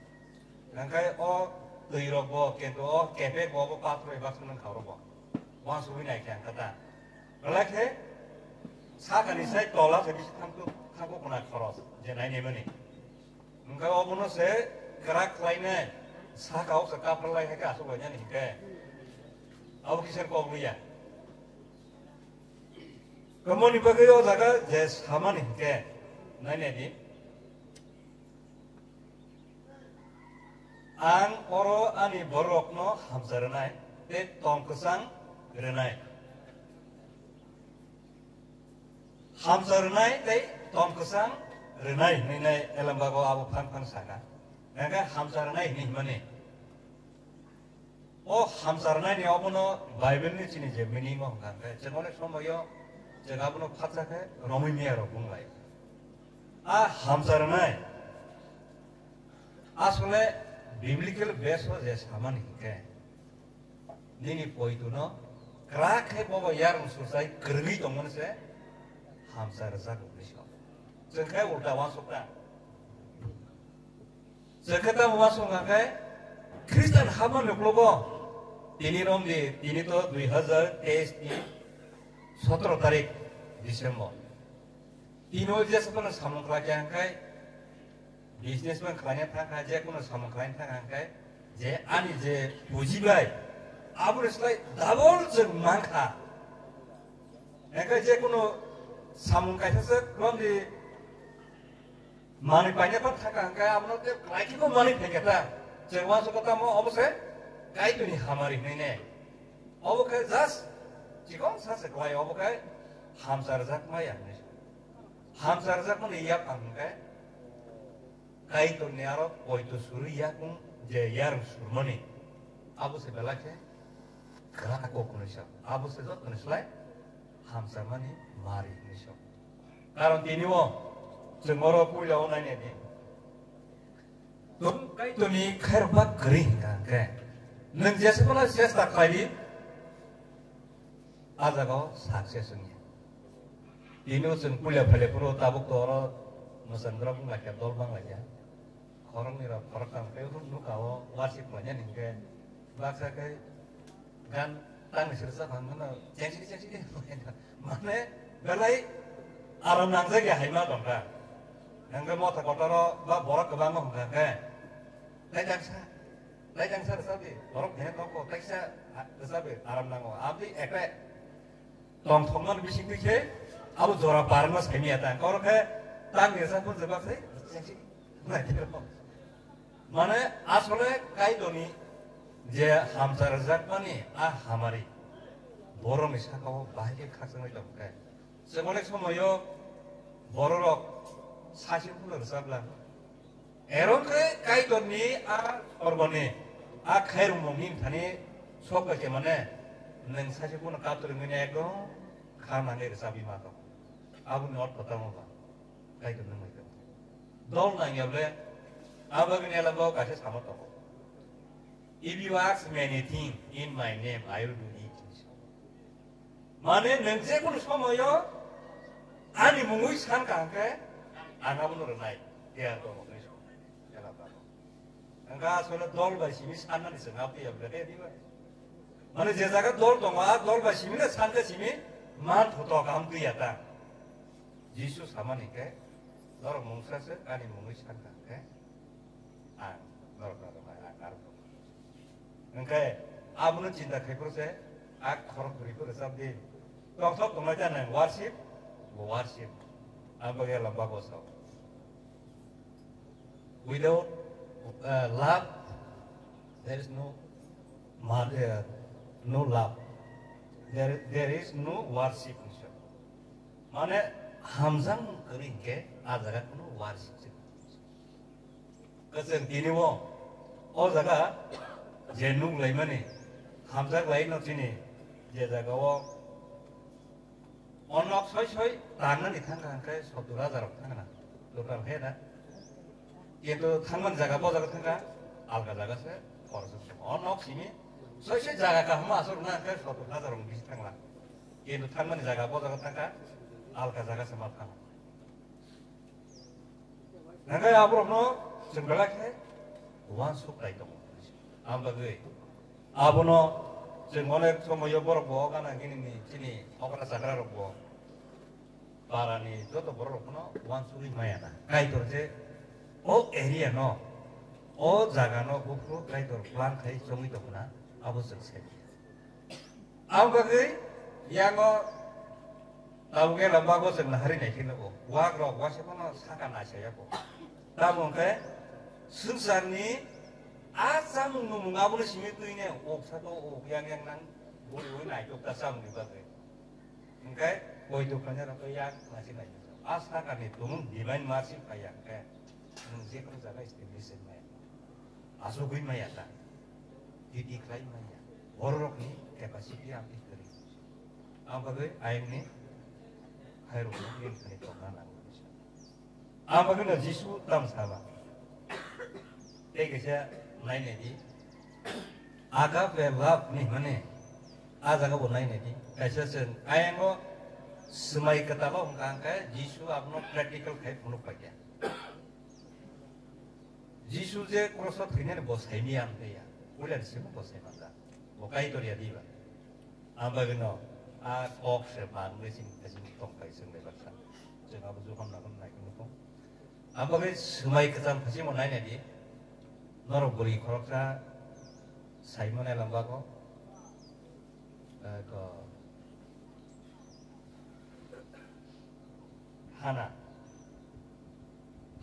Hwnkhe o twi rok bo, kintu o kepek bo, bo pathor bai baksa nang kha oro bo. Uansugwi naikhe ang khe ta. Belai khe sakani sai tola se bisi thangkuk, thangkuk kuna khoros je nainai mani. Hwnkhe obono se kwrak khlainai, saka o se kaphar lai hai khe aswk lainani hinkhe. Abo kisa kok liya. Kwmoni bagwi o jaga je samani hinkhe nainai di. Ang oro ani bororokno hamsa rwnai tei tong kwchang rwnai. Hamsa rwnai tei tong kwchang rwnai hinwi nai Elembago abo phang phang saka. Hwnkhe hamsa rwnai hinwi himani. O hamsa rwnaini obono Bible ni chini je meaning o hwnkha hwnkhe, chwng onek somoyo chwng abono phatsa khe romwi miya rok bung lai. A hamsa rwnai asole biblical base o je samani hinkhe, nini poituno kwrak khe bobo yarwng sursai kwrwngwi tongmani se hamsa rwjak hinwi sao. Chwng khe ulta uansukha. Chwng khe tamo uansukha khe Christian hapmani uklogo tini romdi, tini to dui hazar teis ni sotoro tarik December. Tini o jesa phano samung khlai kha hwnkhe, business man khlaina thang kha, je kuno samung khlaina thang kha hwnkhe, je ani je puji bai, aboni slai double chwng man kha. Hwnkhe je kuno samung kaisa se romdi manwi paina phan thang kha hwnkhe, abono tei khlai khe bo manwi phai kha ta. Chwng uansukha tamo obo se Kaitorni hamari hinwi ne. Obo khe just chikon sa se khlai, obo khe hamsa rwjak maya hinwi. Hamsa rwjakmani yaphang hwnkhe Kaitorni aro poito suri yakung je yarwng surmani, abo se belai khe kwrak kok hinwi sa, abo se jotoni slai hamsakmani mari hinwi sa. Karon tini o chwng oro puila o nainai di. Tong Kaitorni khairokma kwrwi hwnkha hwnkhe, nwng jesa phano chesta khlai di, a jaga o success wngya. Tini o chwng puila phaile phuru tabuk to oro mwchangwrok wng laikha, dol bang laikha. Khoroknwi rok khoroktham khe nuk-, nukha o worship khlainani hinkhe baksa khe gan tangni sirsa phang kheno chengsi chengsi mane belai aram nangjak ya hai ma tongkha. Hwnkhe motha kotor o ba borok kwbangma hwnkha khe, "Lai tangsa, lai tangsa rwchapdi, borok phene tongkho, taisa rwchapdi, aram nango." Abdi ekre tongthokmani bisingtwi khe abo jora parma saimaya ta. Oro khe tangni rwchapmani jeba khe chengsi. Mane asole Kaitorni je hamsa rwjakmani a hamari borokni saka o bahai khe khakchangwi tongkha. Chwng onek somoyo bororok Sasing kuno rwchapla. Eron khe Kaitorni a orboni a khairumungni thani sok bai khe mane nwng sasing kuno kator wngmani ekdom kha nangwi rwchapwi ma tongo. Aboni ortho tamo ba? Kaitor nwng bai tongo. Dol nangya bole abagini elabao kaisa sama tongo. "If you ask me anything in my name, I will do it." Mane nwng je kunu somoyo ani mungwi san ka hwnkhe ang abono rwnai. Phiya to hwnwi sa. Ela ba. Hwnkhe asole dol bai simi sannani se ngap ya bwle khe diba. Mane je jaga dol tongo, a dol bai simi na san khe simi man thoto kaham twi ya ta. Jisu samani khe norok mungsa se ani mungwi san ka hwnkhe ang norok rwnai, ang aro. Hwnkhe abono chinta khai phuru se a khorok kwrwi phuru chap di. Tongthok tongnai ta nang worship, bo worship. Ang bagwi lamba go sao. Without uh, love, there is no mar- uh, no love. There, there is no worship. Mane hamjak kwrwi hinkhe a jaga kuno worship se. Kwchwng tini o, o jaga je nuk laimani, hamjak lai no chini, je jaga o o nok soi soi tangnani thangkha hwnkhe sottur hajar rok thangna, total khe na. Kintu thangmani jaga bo jaga thangkha, alka jaga se khoroksa se. O nok simi soi soi jaga kaham aswk na hwnkhe sottur hajar rok bisi thangla. Kintu thangmani jaga bo jaga thangkha, alka jaga se ma thang. Hwnkhe aborokno chwng belai khe uansuk lai tongo. Ang bagwi abono chwng onek somoyo borok bo gana gini ni chini okra chakra rok bo para ni joto borok rok no uansugwi maya na. Kaitor je o area no, o jaga no buphuru Kaitor plan khai chongwi tongna abo chwng sai. Ang bagwi yango tabuk e lamba go chwng nahari nai khe nugo. Wak rok waisa phano saka nai saya bo. Tamo hwnkhe swngcharni a chamung numung abono simi twi ne uk saka uk yang yang nang bui bui nai tuk ta chamung ni bagwi. Hwnkhe koi tuk kanya rok yang nasi nai. A saka ni tumung divine mercy phai ya hwnkhe nwng je kono jaga establish nai. Asugwi maya ta, titi khlai maya, bororokni capacity amtwi kwrwi. Ang bagwi ayangni khairokno nini thani tongna nango. Ang bagwi no Jisu tam saba. Tei kaisa nainai di, agape love ni hwnmani a jaga bo nainai di. Kaisa chwng ayango swmai kwtalo hwnkha hwnkhe Jisu abono practical khai phunuk paikha. Jisu je kroso thwinani bo saimaya wngtaiya, puilani simi bo saimanjak. Bo Kaitor ya diba? Ang bagwino a kok se manwi sini kasini tongkai swngnai baksa. Chwng abo juham nangmani naikhwno tong. Ang bagwi swmai kwcham khachimo nainai di. Norok bwrwi khoroksa saimano elam bago. Eko Hana.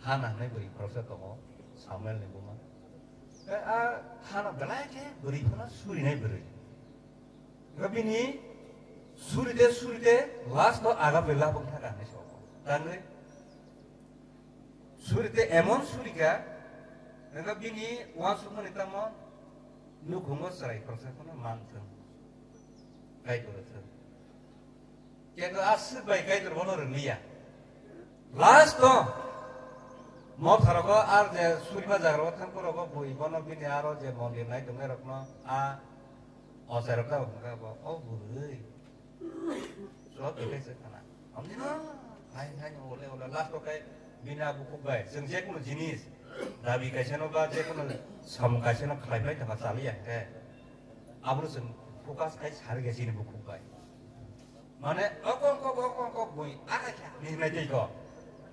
Hana hwnwi bwrwi khoroksa tongo, Samuel ni buma. E, a Hana belai khe bwrwi phano surinai bwrwi. Ga bini surite surite last o aga bela bung thaka hwnwi soko. Tangwi Suri te emon suri kha, wngkha bini uansukmani tamo nukhungo chwrai khoroksa phano man thung, Kaitor thung. Kebo aswk bai Kaitor bono rwliya. Last o motharogo ar je surima jagarao thang porogo bui bono bini aro je mondir nai tongnai rokno a ochai rok ta hwnkha bo, "O bwrwi." Chwla twi khe se khana. Hamni no, hai, hai, ole, ole, last o kai bini a bukhuk bai. Chwng je kunu jinis, dabi kaisa no ba je kunu samung kaisa no khlai phai thangkha chali ya khe. Abono chwng focus khai sari khe chini bukhuk bai. Mane, okong kok, okong kok bui, a khai kha, ni hinai tei ko.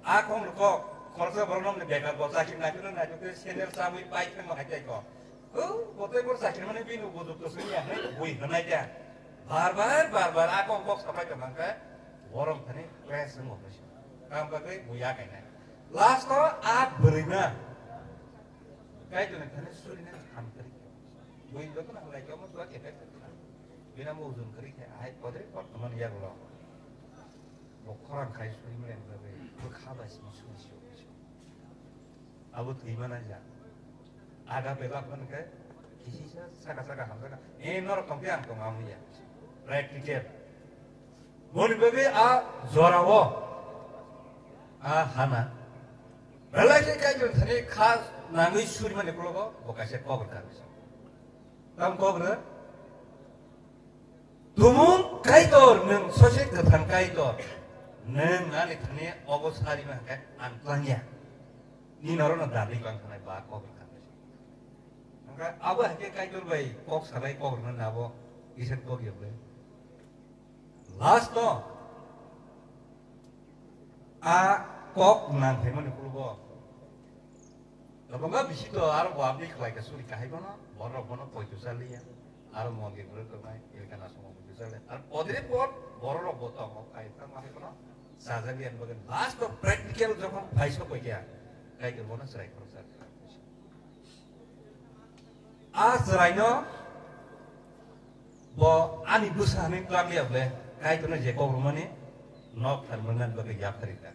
A kong kok, khoroksa borok no bekar bo chakri nai phino nai phino senior chamui pai thangma hai tei ko. Hw, botoi bor chakri mani bini upojukto simi ya, hwnwi bui hwnai da. Bar bar, bar bar, a kok kok sapai tong kha, borom thani clash wng hwnwi se. Kam bagwi bui ya kainai. Last o a bwrwi na. Kaitor ni thani suri na ham kari. Bui joto na halai khe omo tua khe kaitor na. Bina mo ujun kari khe, ahai kodri kok tongmani yagulo. Khorang khai suri mani bagwi bwkha bai simi suri si. Abo thwi mana ja. Aga bela phone khe kisi sa saka saka hamsaka. Eh, norok tong khe ang tong ang ya. Practical. Moni bagwi a jora o. A hana. Belai khe Kaitor thani kha nangwi suri mani kulogo bo kaisa kok rwkha. Tam kok rw. Tumung Kaitor, nwng sosi kwthang Kaitor. Nwng ani thani obo sari ma khe ang twlangya. Ni norokno dabwi bang thanai ba kok rwkha. Hwnkhe abo hai khe Kaitor bai kok salai kok rwna nabo Isor kok yokle. Last no a kok nang phaimani kulugo. Kwbangma bisi to aro bo aboni khlai ka suri kahai bono, borok bono poito chaliya. Aro mondir bwrwi tongnai, Elkana songo poito chaliya. Aro podre pod borok rok bo tongo, kai tang hai bono chajaliya bagwi. Last of practical jokhon phai sok pai kha, Kaitor bono chwrai khoroksa. A chwraino bo ani bwsa hinwi twlang liya bole, Kaitorno je kok rwmani nok pharmani bagwi yapharwi kha.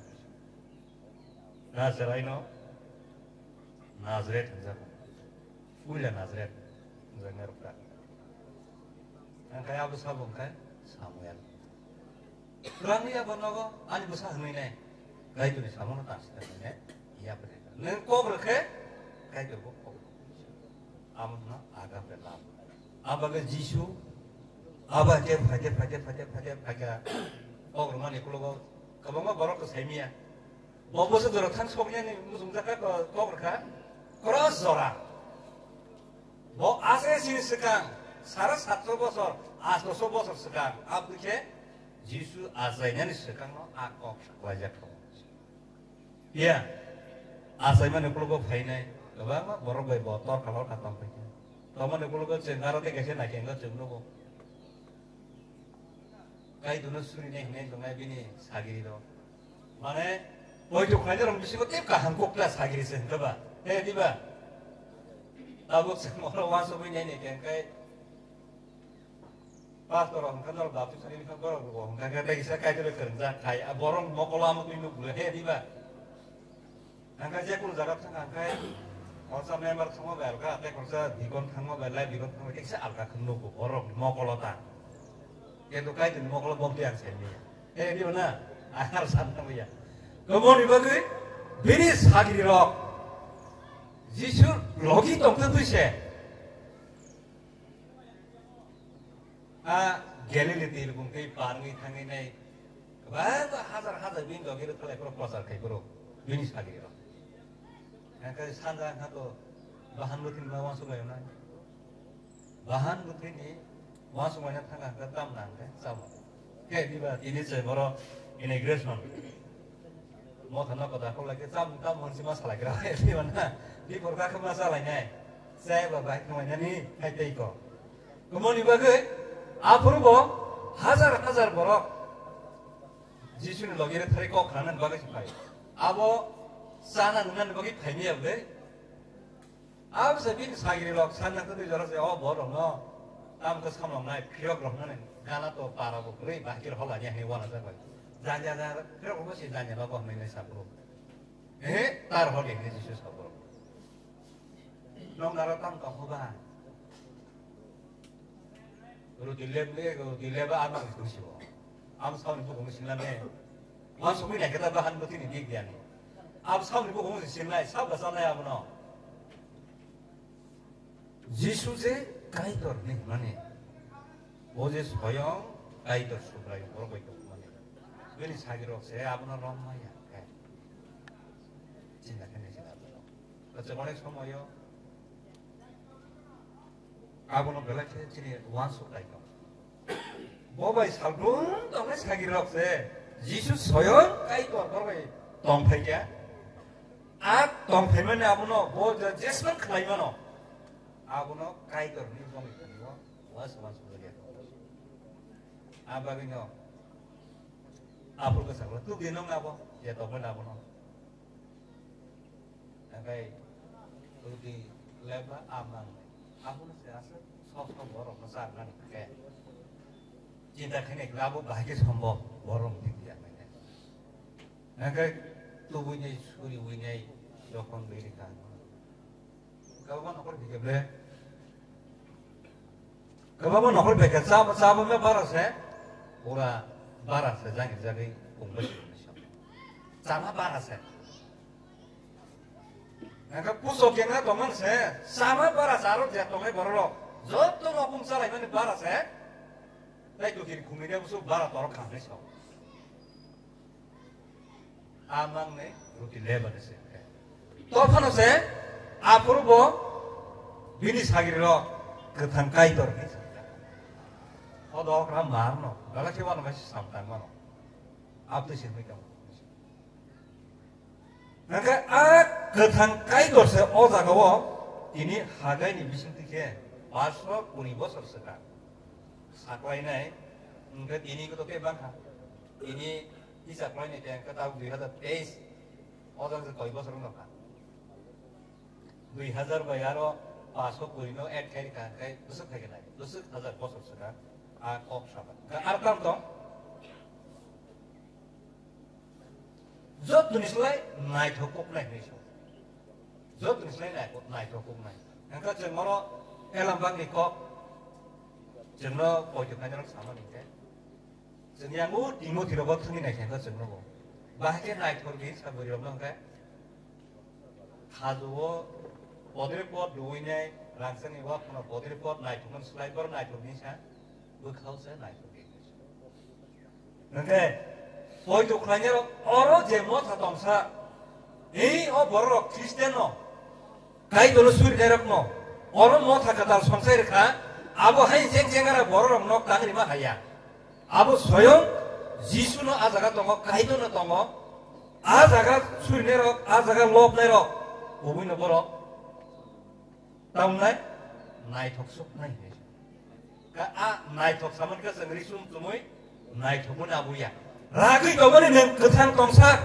A chwraino Nazaret hwnjago. Puila Nazaret hwnjaknai rwkha. Hwnkhe abo sabo hwnkhe Samuel. Twlang liya bo nogo ani bwsa hwnwi nai. Kaitorni samono tang sita hwnwi nai. Yapharwi kha. Nwng kok rwkhe Kaitor bo kok rwkha. Amo hwno agape love. Abagwi Jisu, aba khe phaikhe, phaikhe, phaikhe, phaikhe, phaikha. Kok rwmani ukologo kwbangma borok kwsai miya. Bo bwswk jora thang soknani muchungjakha ko-, kok rwkha. Cross jora. Bo asai sini swkang, sare satso bosor, atso bosor swkang. Aboni khe Jisu achainani swkangno a kok saklaijak tongo. Phiya, achaimani ukologo phainai kwbangma borok bai bo torka lorka tong phaikha. Tongmani ukologo chwng aro tei kaisa naikhe wngkha chwng nugo. Kaitorno surinai hinwi tongnai bini sagiri rok. Mane, poito khlainai rok bisingo tei kaham kokla sagiri se hwnkha ba. He diba? Tabuk chwng oro uansugwi nainai khe hwnkhe Pastor rok hwnkha norok baptisma rini kha borok rok hwnkha khe tei kisa Kaitor bai kwrwngjak khai, a borok mokolo amo twi nuk bwle he diba? Hwnkha je kunu jaga thang hwnkha khoroksa member thangma bai alka, tei khoroksa deacon thangma bai, live deacon thangma bai, tei kisa alka khe nugo borok mokolo ta. Kintu Kaitor ni mokolo bok di ang sai manya. He diba na? Ang aro san thang ya. Kwboni bagwi bini sagiri rok Jisu logi tongthok twi se. A Galili twi rwkung twi parwi thangwi nai kwbangma hajar hajar bini logi rwkhalai phuru prochar khai phuru bini sagiri rok. Hwnkhe sanja wngkha to bahan bwthwini ma uansuk laio nai. Bahan bwthwini uansuk laina thangkha hwnkhe tamna hwnkhe chamo. Khe diba tini se boro inauguration. Motha no koda kok lagi cham tam hon sima salai gra diba na. Di porka khama salai nai. Chai ba bai khama nani hai tei ko. Kumoni bagwi aphuru bo hajar hajar borok Jisu ni logi re thari kok khana bagwi phai. Abo chana nungna bagwi phai ni abde. Abo se bini sagiri rok sanna kwtwi jora se o borok no. Tam khe samlong nai phirok rok nani gana to para bo kwrwi bahir hola ni hani wana jabai. Janya janya phirok rok si janya no ko hwnwi nai sabro. Ehe, tar hor ekhe Jisu sabo. Nong naro tam tong kho ba. Roti lep le, roti lep ba ama Jisu sabo. Am sauni bukhung singla ne. Wan sumi ne keta bahan buti ni dik diani. Am sauni bukhung singla, sab ba sanai abono. Jisu je Kaitor ni hwnmani, bo je soyong Kaitor Subraiyung borok bai tongmani, bini sagirok se abono rom maya khe chinta khe nai sina abono. Acha onek somoyo abono belai khe chini uansuk lai tong. Bo bai salbrum tongnai sagirok se Jisu soyong Kaitor borok bai tong phai khe. A tong phaimani abono bo je-, jesman khlai mano, abono Kaitor ni bongni thani o was was bole. A bagwi no aphuru bwsaklo tubui nung abo je tongmani abono. Hwnkhe tubui leba amang abono se aswk sok sok borok no charnani khe. Chinta khainai khe abo bahai khe sombo borok ni ya. Hingke tubui nai suri ui nai jokhon beri ka. Kabama nokol bike ble. Kabama nokol bike chaba chaba me bara se. Pura bara se jagi jagi kung besi. Chama bara se. Hingke puso kena tongman se. Chama bara se aro je tongai borok. Joto no kung salai mani bara se. Tai to kiri kumi ne busu bara torok khamne so. Amang ne ruti leba de se. To phano se aphuru bo bini sagiri ro kwthang Kaitor ni. O dok ram mar no. Gala ke wano mai samtang mano. Abdi se mai kam. Hingke a kwthang Kaitor se o jaga o tini Hagai ni bisingtwi khe paanch sho kuri bosor swkang. Saklainai, hingke tini ko to ke bangkha. Tini hisa khlainai khe hingke tabuk dui hazar teis, o jaga se koi bosor wngkha. Dui hazar bai aro paanch sho kuri no add khai rikha, hingke bwswk khai khe nai, bwswk hazar bosor swkang a kok saba. Hingke ar kam tong? Jotoni slai naithok koknai hinwi sa. Jotoni slai naithok, naithok koknai. Hingke chwng oro Elambakni kok chwngno poito khainai rok samani hingke. Chwng yango Timothy rogo thangwi naikha hingke chwngno bo. Bahai khe naithok di sa bwrwi rokno hingke. Khajuo bodri pot duwinai rangchakni wak phano bodri pot naithokmani slai bor naithok di sa. Bwkhao se naithok di. Hingke, poito khlainai rok oro je motha tongsa, ei o borok rok Christian no, Kaitor no surinai rok no, oro motha kwtal songsai rwkha, abo hai jeng jeng ara borok rok nok tang rima haya. Abo soyong Jisu no a jaga tongo, Kaitor no tongo, a jaga surinai rok, a jaga lobnai rok, kubui no borok. Tamnai naithok suknai hinwi. Ka a naithok samani ka chwng risum chumui naithokmani abuya. Ragwi tongmani nwng kwthang tongsa,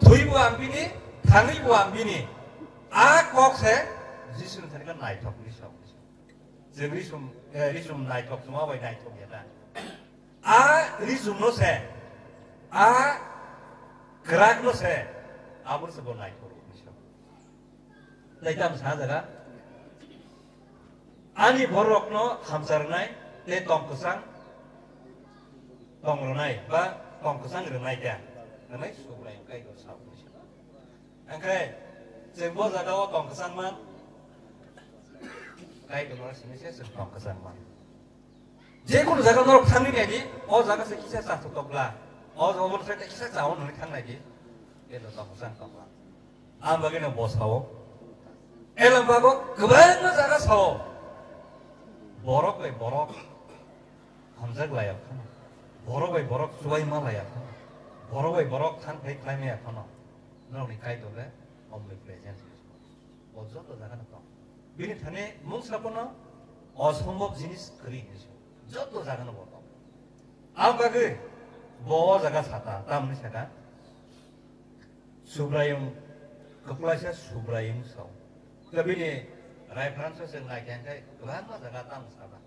thwibo ang bini, thangwibo ang bini. A kok se Jisuni thani ka naithok hinwi sa. Chwng risum, eh, risum naithok chuma bai naithok ya ta. A risum no se, a kwrak no se, abo se bo naithok hinwi sa. Tei tamo sa jaga, ani borokno hamcharnai tei tong kwchang tong rwnai ba tong kwchang rwnai kha hwnwi Subraiyung Kaitor sao. Hwnkhe chwng bo jaga-o tong kwchang man, Kaitor no simi se chwng tong kwchang man. Jekunu jaga norok thangwi naidi, o jaga se kisa cha tokla, o jaga se kisa cha-o nwnwi thang naidi, tei no tong kwchang tokla. Ang bagwi no bo sao. Elem bago kwbangma jaga sao. Borok bai borok hamjak laiya phano. Borok bai borok chubaima laiya phano. Borok bai borok thang phai khlaimaya phano. Norokni Kaitor le omnipresent. O joto jaga no tong. Bini thani mungsa phano osombob jinis kwrwi hinwi sao. Joto jaga no bo tong. Ang bagwi bo o jaga sata, tamni saka. Subraiyung, kwplaisa Subraiyung sao. Tei bini reference-o chwng naikha hwnkhe kwbangma jaga tamo saba.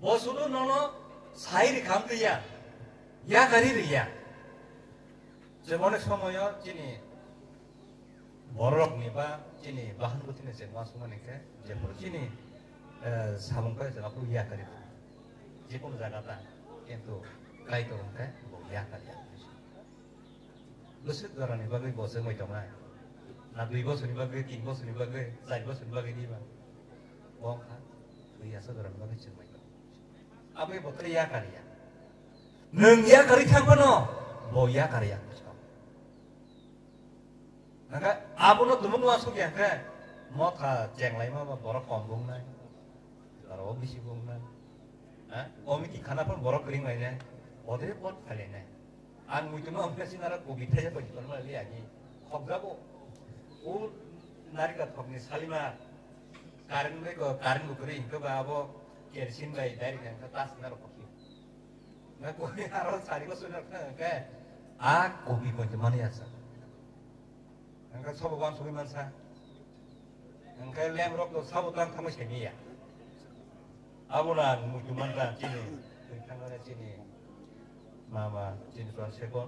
Bo sudu nono sai rikha wngtwi ya, yakari rwya. Chwng onek somoyo chini bororokni ba chini bahan bwthwini chwng uansukmani khe, jemon chini, eh, samung khe chwng aphuru yakari rw. Jekunu jaga ta, kintu Kaitor hwnkhe bo yakari ya. Bwswk jorani bagwi bo chwngwi tongnai? Na dui bosorni bagwi, tin bosorni bagwi, char bosorni bagwi diba? Bo wngkha thwi aswk jorani bagwi chwngwi tongo. Aboni bo tei yakar ya. Nwng yakar thang phano bo yakar ya. Hwnkhe abono tumung uansuk ya hwnkhe motha chenglaima ba borok kom wngnai. Aro bisi wngnai. Ha? Omi ki khana phano borok kwrwng lainai. Bodre pot phailainai. Ang muituma wngkha sinara kobi thaisa bai tongma li agi. Khokjago. O narika thokni salima. Current bai ko, current bo kwrwi hwnkhe ba abo kerosene bai direct hwnkhe ta sinaro khokni. Na kobi aro sari ko sunar hwnkhe. A kobi bai tongma li asa. Hwnkhe sobo uansugwi mansa. Hwnkhe lemrok no sabo tang thangwi saimanya. Abono ang muitu mankha chini, twi thangmani chini mama, chini chwla sekon.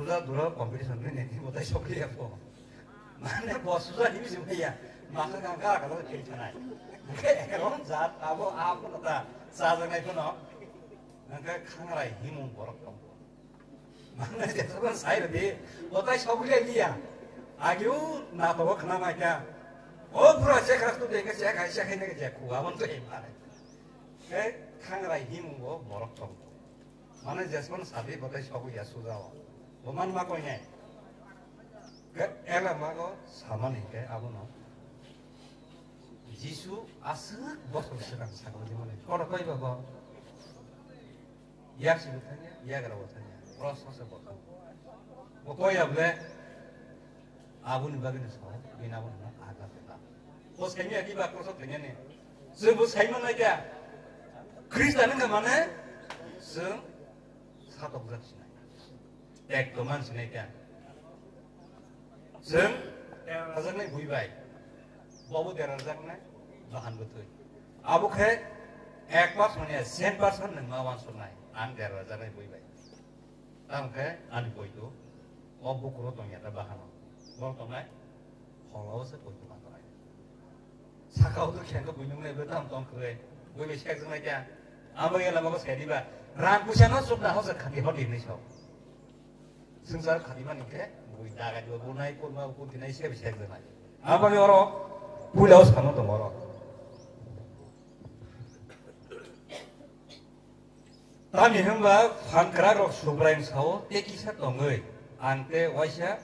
suja dura competition ni ni botai sokliya po. Mane bo suja ni bisi maya. Maka kang kara kala kiri chanai. Ke rom jat abo abo kata saja nai kono. Nangka khangrai himung borok tong. Mane jesukno sai rwdi, botai sokliya liya. Agiu na togo khna maikha. O pura se khas tu dengka se khai se khai ne je khu abon to e mare. Ke khangrai himung bo borok tong. Mane jesukno sadi botai sokuya sujao. Bo man ma koi ne. Ke ela mago samani ke abono. Jisu aswk bosor swkang sakno dimani. Kono koi ba bo. Yak si bo thanya, yak rao thanya. Cross no se bo thanya. Bo koi ya ble. Aboni bagwi no sao, bini abo no aga peta. Bo saimya di ba cross thanya ni. Chwng bo saimang nai kya. Khristan wngkha mane chwng satokjak sinai. Ekto man sinai kya. Chwng derajaknai bui bai. Bobo derajaknai bahan bwtwi. Abo khe ek percent ya cent percent nwng ma wansuknai. Ang derajaknai bui bai. Tamo khe ani poito o bukuro tongya ta bahano. Bor tongnai holao se poito ma tongnai. Saka o to khe ko buinung nai bwtam tong khe. Bui bai sek jwngnai kya. Abo ya lama ko sedi ba. Ram pusa no sukna hosa khati hot ini so. Swngchar khati mani khe bui daga diba bunai kurma kunti nai se bai sek jwngnai. Abo ni oro puila o sano tong oro. Tamni hwnba phan kwrakrok Subraiyung sao, tei kisa tongwi ang tei waisa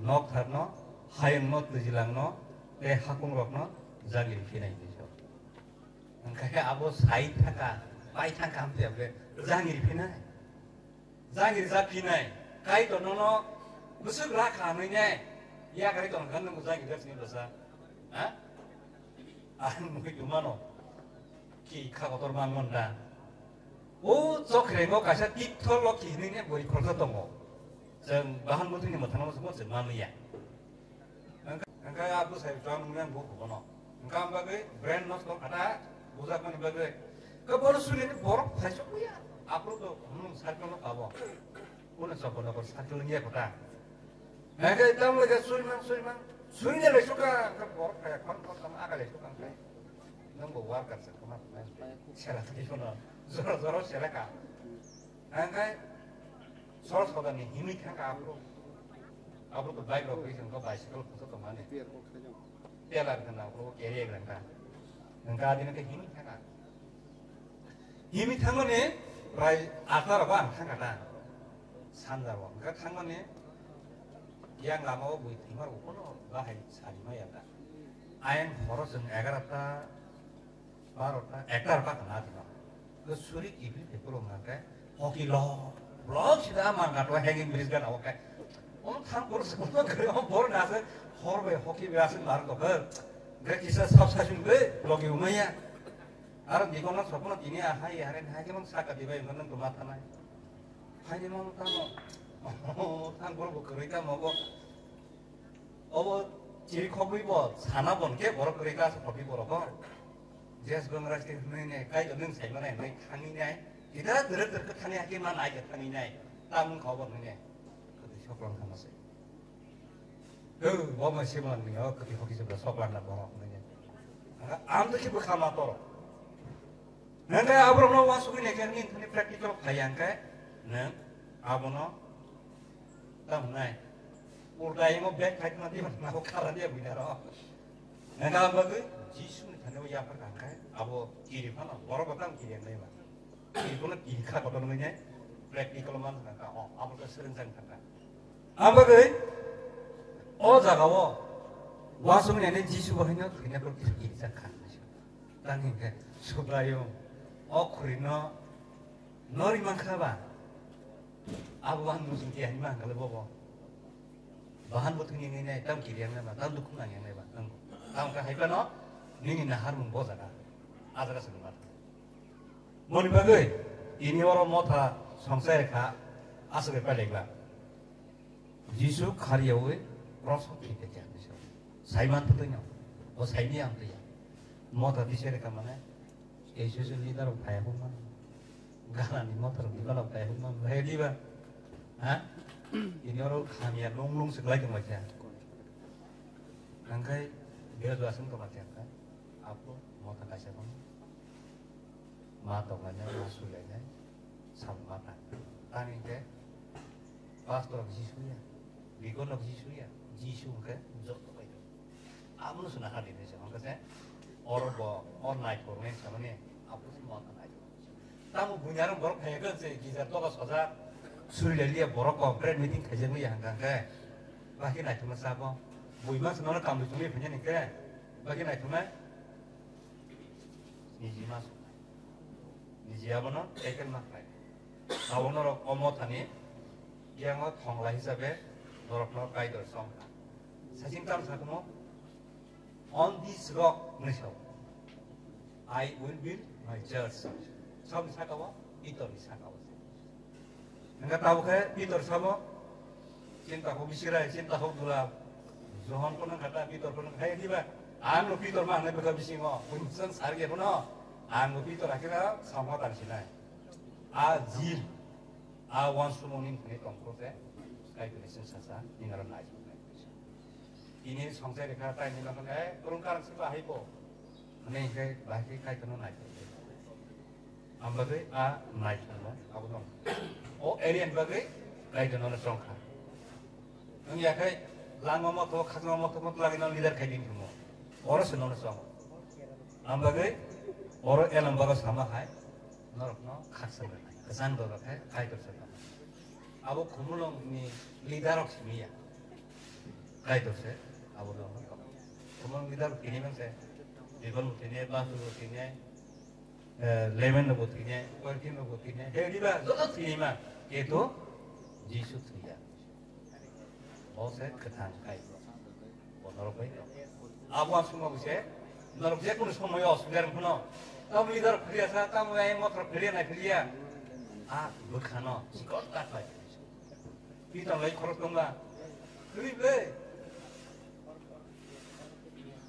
noktharno, hayungno, twijlangno tei hakungrokno jagiri phinai hinwi sao. Hwnkhe abo sai thangkha, pai thangkha, hamtwi abo jagiri phinai. Jagiri ja phinai, Kaitor nono bwswk rakha hwnwi ne, yakarwi tongkha nwng jagiri ja sini bwsa. Ha? Ang nugwi tongmano. Ki kha kotor man mon da. O chokrengo kaisa tithor lo ki hinwi ne bori khoroksa tongo. Chwng bahan bwtwini mwthangno se mo chwng manliya. Ang, ang Kaya Abdul Sahib Chowang nungni ang buku bono. Engkam bagwi brand nosto kata bujak mani bagwi. Ke bono suni ni borok thaisok ya. Apro to hmm cycle no pabo. Kuna sokon ko cycle ni kota. Engke tam lagi suri mang suri mang. Suri ni lesuka ke borok kaya kon kon tam aga lesuka kai. Nang bo worker sa kama. Sela tadi kono. Zoro zoro sela ka. Hingke sor sodani himwi thangkha aphuru. Aphuru to bike rok ri hwnkha bicycle khusa tongmani. Telar hwnna aphuru carry rangkha. Hingke adino khe himwi thangkha. Himwi thangmani prai atar ba ang thangkha ta. Sanja o hingke thangmani yang lama o bui thwimar bo kono bahai sari maya ta. Ayang horo chwng egarota barota, ekta rok ka na dino. Ke suri kibi te puro ngake, hoki lo, lo sida man gato hanging bridge gana oke. Om thang puro se puro kare om bor na se, hor be hoki be asin mar to ke. Ge kisa sab sa sing be, logi umaya. Ar di kono sopno tini a hai hare hai ke mang saka di bai nang to mata nai. Hai ni mang tamo. Thang puro bo kare ka mo bo. Obo chiri khogwi bo sana bon khe borok kwrwi kha khogwi borok bo. Jes gongra se hwnwi ne kai nung sai mane hwnwi thangwi nai. Kida dere dere khe thangwi hakhe ma nai khe thangwi nai. Tamung khobor hwnwi ne. Kwtwi soklang thangma se. Hw, bo ma se man ni o kwtwi khogwi se soklang na borok hwnwi ne. Ang to khe bwkha ma toro. Nang khe aborokno uansugwi naikhe nini thani practical phai ya hwnkhe nwng abono tamo nai. Ulta imo bag khaitma di ma khara di bwina ro. Nang khe abagwi Jisu ni thani o yapar kha hwnkhe abo kiri phano borok bo tamo kiri nai ba. Kiri phano kiri kha kotor nai practical man kha o abo khe swrwng jang kha. Ang bagwi o jaga o uansugwi nainai Jisu bo haino thwina kok kisa kirijak kha. Tang hinkhe Subraiyung o khurino nori mankha ba? Abo ang muchung tiya hinma hangkale bobo. Bahan bo thwngya nai tam kiriya nai ba, tam dukhu nangya nai ba. Tam kha hai phano nini naharmung bo jaga. A jaga se numa. Moni bagwi tini oro motha songchai kha aswk pai lekla. Jisu khariyawi rosok thwi tei kha. Saiman thwtwi no. O saini ang twi. Motha tisere ka mane. Ei susu leader rok phai huma. Gana ni motha rok diba rok phai huma. Hai diba. Ha? Ini oro khamya lung lung se glai tong kha. Nangkai bia dua sung tong kha. Apo motha kaisa tong. Ma tonglainai, ma suilainai, sal ma tang. Tang hinkhe pastor rok Jisu ya, deacon rok Jisu ya, Jisu hinkhe joto bai rok. Abono suna ha dinai se, hinkhe se oro bo, or naikolnai samani, abono se ma tang naikolnai. Tamo bunyarok borok phaiya khe se gija toga soja, surilailia borok kok, bread meeting khaijakliya hangkha hwnkhe, bakhe naithokma sabo. Buima se nono kamlwi chumui phaiya hinkhe, bakhe naithoknai. Niji ma suknai. Niji abono taken ma khlai. Abo norok o mothani yango thongla hisabe norokno Kaitor song kha. Saiching tam sakmo, "On this rock," hwnwi sao, "I will build my church." Saboni saka o? Pitorni saka o. Hingke tabuk khe Pitor sabo, "Chini takhuk bisirai, chini takhuk dula." Johon phano kha ta, Pitor phano kha, "Hai diba, ang no Pitor ma hwnwi bwkha bisingo, buini bwsang sar ya phano, ang bo Pitor hakhe na samung tang sinai." A jil, a uansukmung ni thani tongkho se, Kaitor ni sengsa sa, nini aro nai. Tini songchai rikha, tai ni bakhan, "Eh, kwrwng karang si bahai bo." Hwnwi hingke bahai khe Kaitor no nai. Ang bagwi a naithokno abo dong. O area ni bagwi Kaitor nono chong kha. Wng ya khai langma mothok, khakma mothok, mothok lagino leader khai din thungo. Oro se nono chongo. Ang bagwi oro elam bago sama hai norokno khaksa rwnai. Kwchang doro khe Kaitor se tong. Abo Khumulwng ni leader rok simi ya. Kaitor se abo doro. Khumulwng leader rok tini mang se. Bibal bo tini, Basu bo tini, eh, Lemen rok bo tini, Koitin rok bo tini, he diba joto tini ma, kintu Jisu thwiya. Bo se kwthang kai. Bo norok bai. Abo ang sungma bo se, norok je kunu somoy o osubida rok phano, tamo leader philiya sa, tamo ai motor philiya na philiya. A bwkhano chikon tak bai. Pitor lai khorok tongma. Khri ble.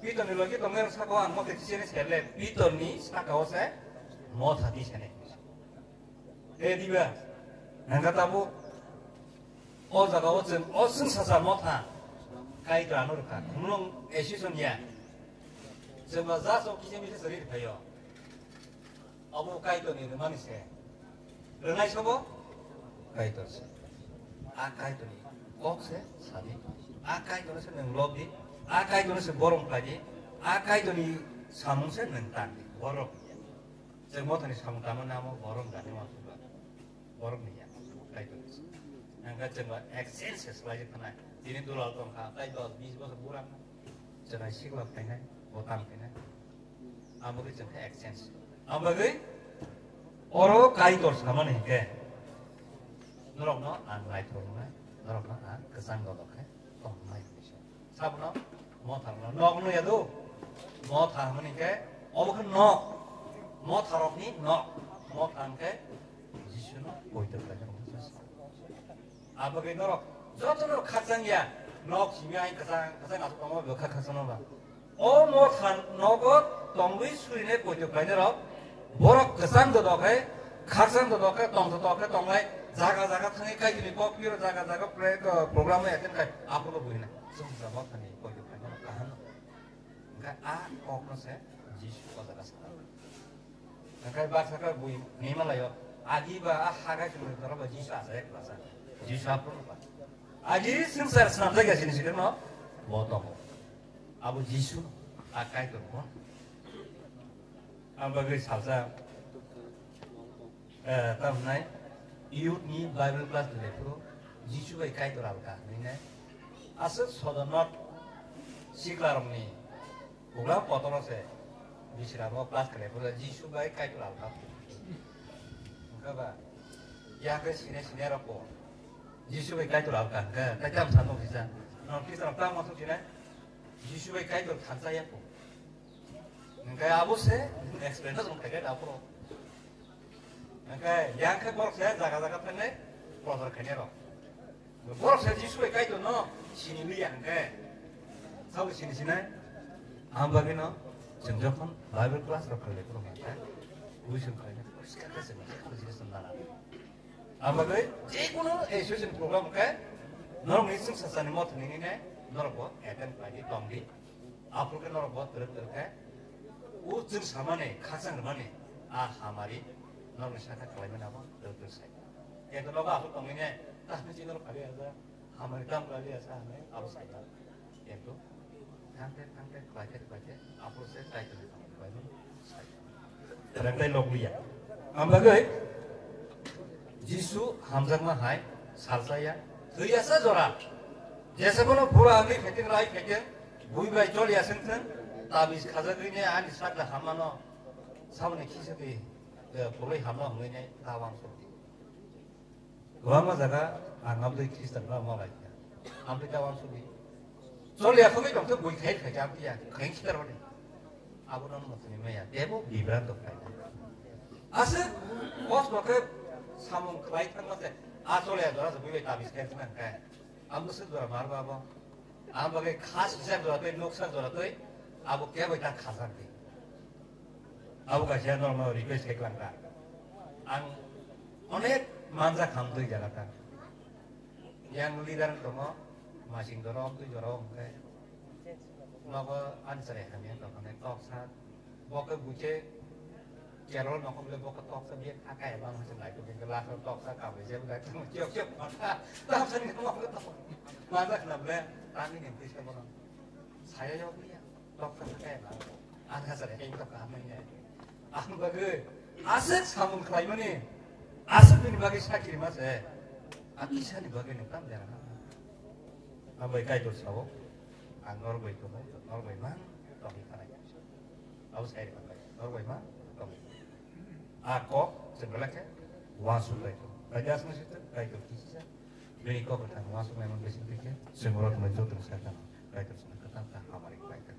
Pitor ni logi tongnai rok saka o ang motha tisani serle, Pitor ni saka o se motha tisani. E diba, nangka tabuk o jaga o chwng o chwng sasa motha Kaitor ano rwkha, khumlung association ya. Chwng ba ja sok kisa misa sari rwkhaio. Abo Kaitorni rwmani se. Rwnai sobo Kaitor se. A Kaitorni kok se sadi. A Kaitorno se nwng lob di. A Kaitorno se borom khlai di. A Kaitorni samung se nwng tan di. Borom. Chwng mothani samung tangmani amo borom jani uansukha. Borom ni ya. Kaitorni se. Nangkha chwng ba exchange se swlai khanai. Tini dulal tongkha, tai dos bis bosor burak. Chwng sikla phainai, botang phainai. Ang bagwi chwng khe exchange. Ang bagwi oro Kaitor samani hinkhe norokno ang naithok wngnai, norokno ang kwchang dodok khe tongmai hwnwi sa. Sabono motha rwno nok wngya do. Motha hwnmani hinkhe obo khe nok. Motha rokni nok. Motha hinkhe Jisuno poito khlaina rwngsa. Abagwi norok joto norok khakchang ya, nok simi ai kwchang kwchang aswk tongo, bo kha khakchangno ba. O motha nogo tongwi surinai poito khlainai rok, borok kwchang dodok hai, khakchang dodok hai, tongthotok hai tongnai, jaga jaga thangwi Kaitorni kok phiyoro jaga jaga pre-, ko-, program attend khai, aphuru buina. Chwng ja mothani poito khlainai rok kaham. Hwnkhe a kokno se Jisu o jaga sa. Hwnkhe baksa khe bui hwnwi malaio, agi ba a hagai chwng toro ba Jisu achai kwlasa. Jisu aphuru ba. Agi swngchar swnamjak ya sini sikirno bo tongo. Abo Jisu a Kaitor bo. Ang bagwi salsa, eh, tamnai youth ni Bible class ni phuru Jisu bai Kaitor alka hwnwi nai. Aswk sodonot sikla rokni Pugra potoro se bisiramo class khlai phuru Jisu bai Kaitor alka. Wngkha ba? Yakhe sine sine rok bo Jisu bai Kaitor alka hwnkhe tai tam sano kisa. North East rok tamo suk sine Jisu bai Kaitor thansa ya ko. Hwnkhe abo se explain no jong khaikhe da phuru. Hwnkhe yang khe borok se jaga jaga thangwi prochar khainai rok. Borok se Jisu bai Kaitor no sini liya hwnkhe. Sabo sini sinai. Ang bagwi no chwng jokhon Bible class rok khlai phuru hwnkhe, buisong khlai phuru sikha khe chwng jekhuno jinis no nana. Ang bagwi jekhuno association program hwnkhe norok ni chwng sachani mothani nini norok bo attend khlai di tong di. Aphuru khe norok bo twrwk twrwk khe, o chwng samani, khakchang rwmani, a hamari norokni sakha khlaimani abo twrwk twrwk sai. Kintu nogo aphuru tongmani, "Tamo chini norok phari aja, hamari tamo phari aja," hinwi abo sai. Kintu thangte thangte khlaite khlaite aphuru se Kaitorni hamari khlaimani sai. Rengdai lok liya. Ang bagwi Jisu hamjakma hai salsa ya. Thwi ya sa jora. Jesa bono bura ani khaiteng rai khaiteng. Bui bai chol ya seng seng. Tabiz khajagwi ne ani sakla hamano. Saboni khisa twi, eh, pulwi hamno hwnwi ne ta wangsuk di. Kwbangma jaga ang abdui Khristan ba ma bai kha. Abdui ta wangsuk di. Chol ya khogwi tongtho bui khai khai jab ya. Khai khitar bani. Abono no tini maya, tebo bibranto khlai. Aswk kosno khe samung khlai thangma se, a chole jora se buibai tabiz khe thang khe. Amo se jora mar ba bo. Am bagwi khas bisa jora twi, noksa jora twi, abo khe bai ta khajak di. Abo kaisa normal request khe klang kha. Ang onek manja kham twi jaga ta. Yang leader tongo, masing jora, twi jora, hwnkhe. Nogo ani chwrai hamya tongkha nai toksa. Bo khe buikhe Kerala nokhong le bo khe toksa biya kha kaya bang se nai khe last o toksa kabui je nai khe chok chok kotha. Toksa ni nokhong khe tok. Manja khna ble tani ni tisa bono. Saya yo biya toksa kaya bang. Ani chwrai heng tokha hamya. Ang bagwi aswk samung khlaimani, aswk bini bagwi sakirima se. A kisani bagwi nwng tam jera na. Ang bai Kaitor sao, ang nor bai tongo, nor bai mang tongwi thanai. Abo sai rwkha, nor bai mang tongwi. A kok chwng belai khe uansuk lai tongo. Bai das no sito Kaitor kisisa. Bini kok kwthang uansuknai man bising twi khe chwng oro tongnai joto ni sakha no Kaitor chwngno kwtal kha hamari khlai kha.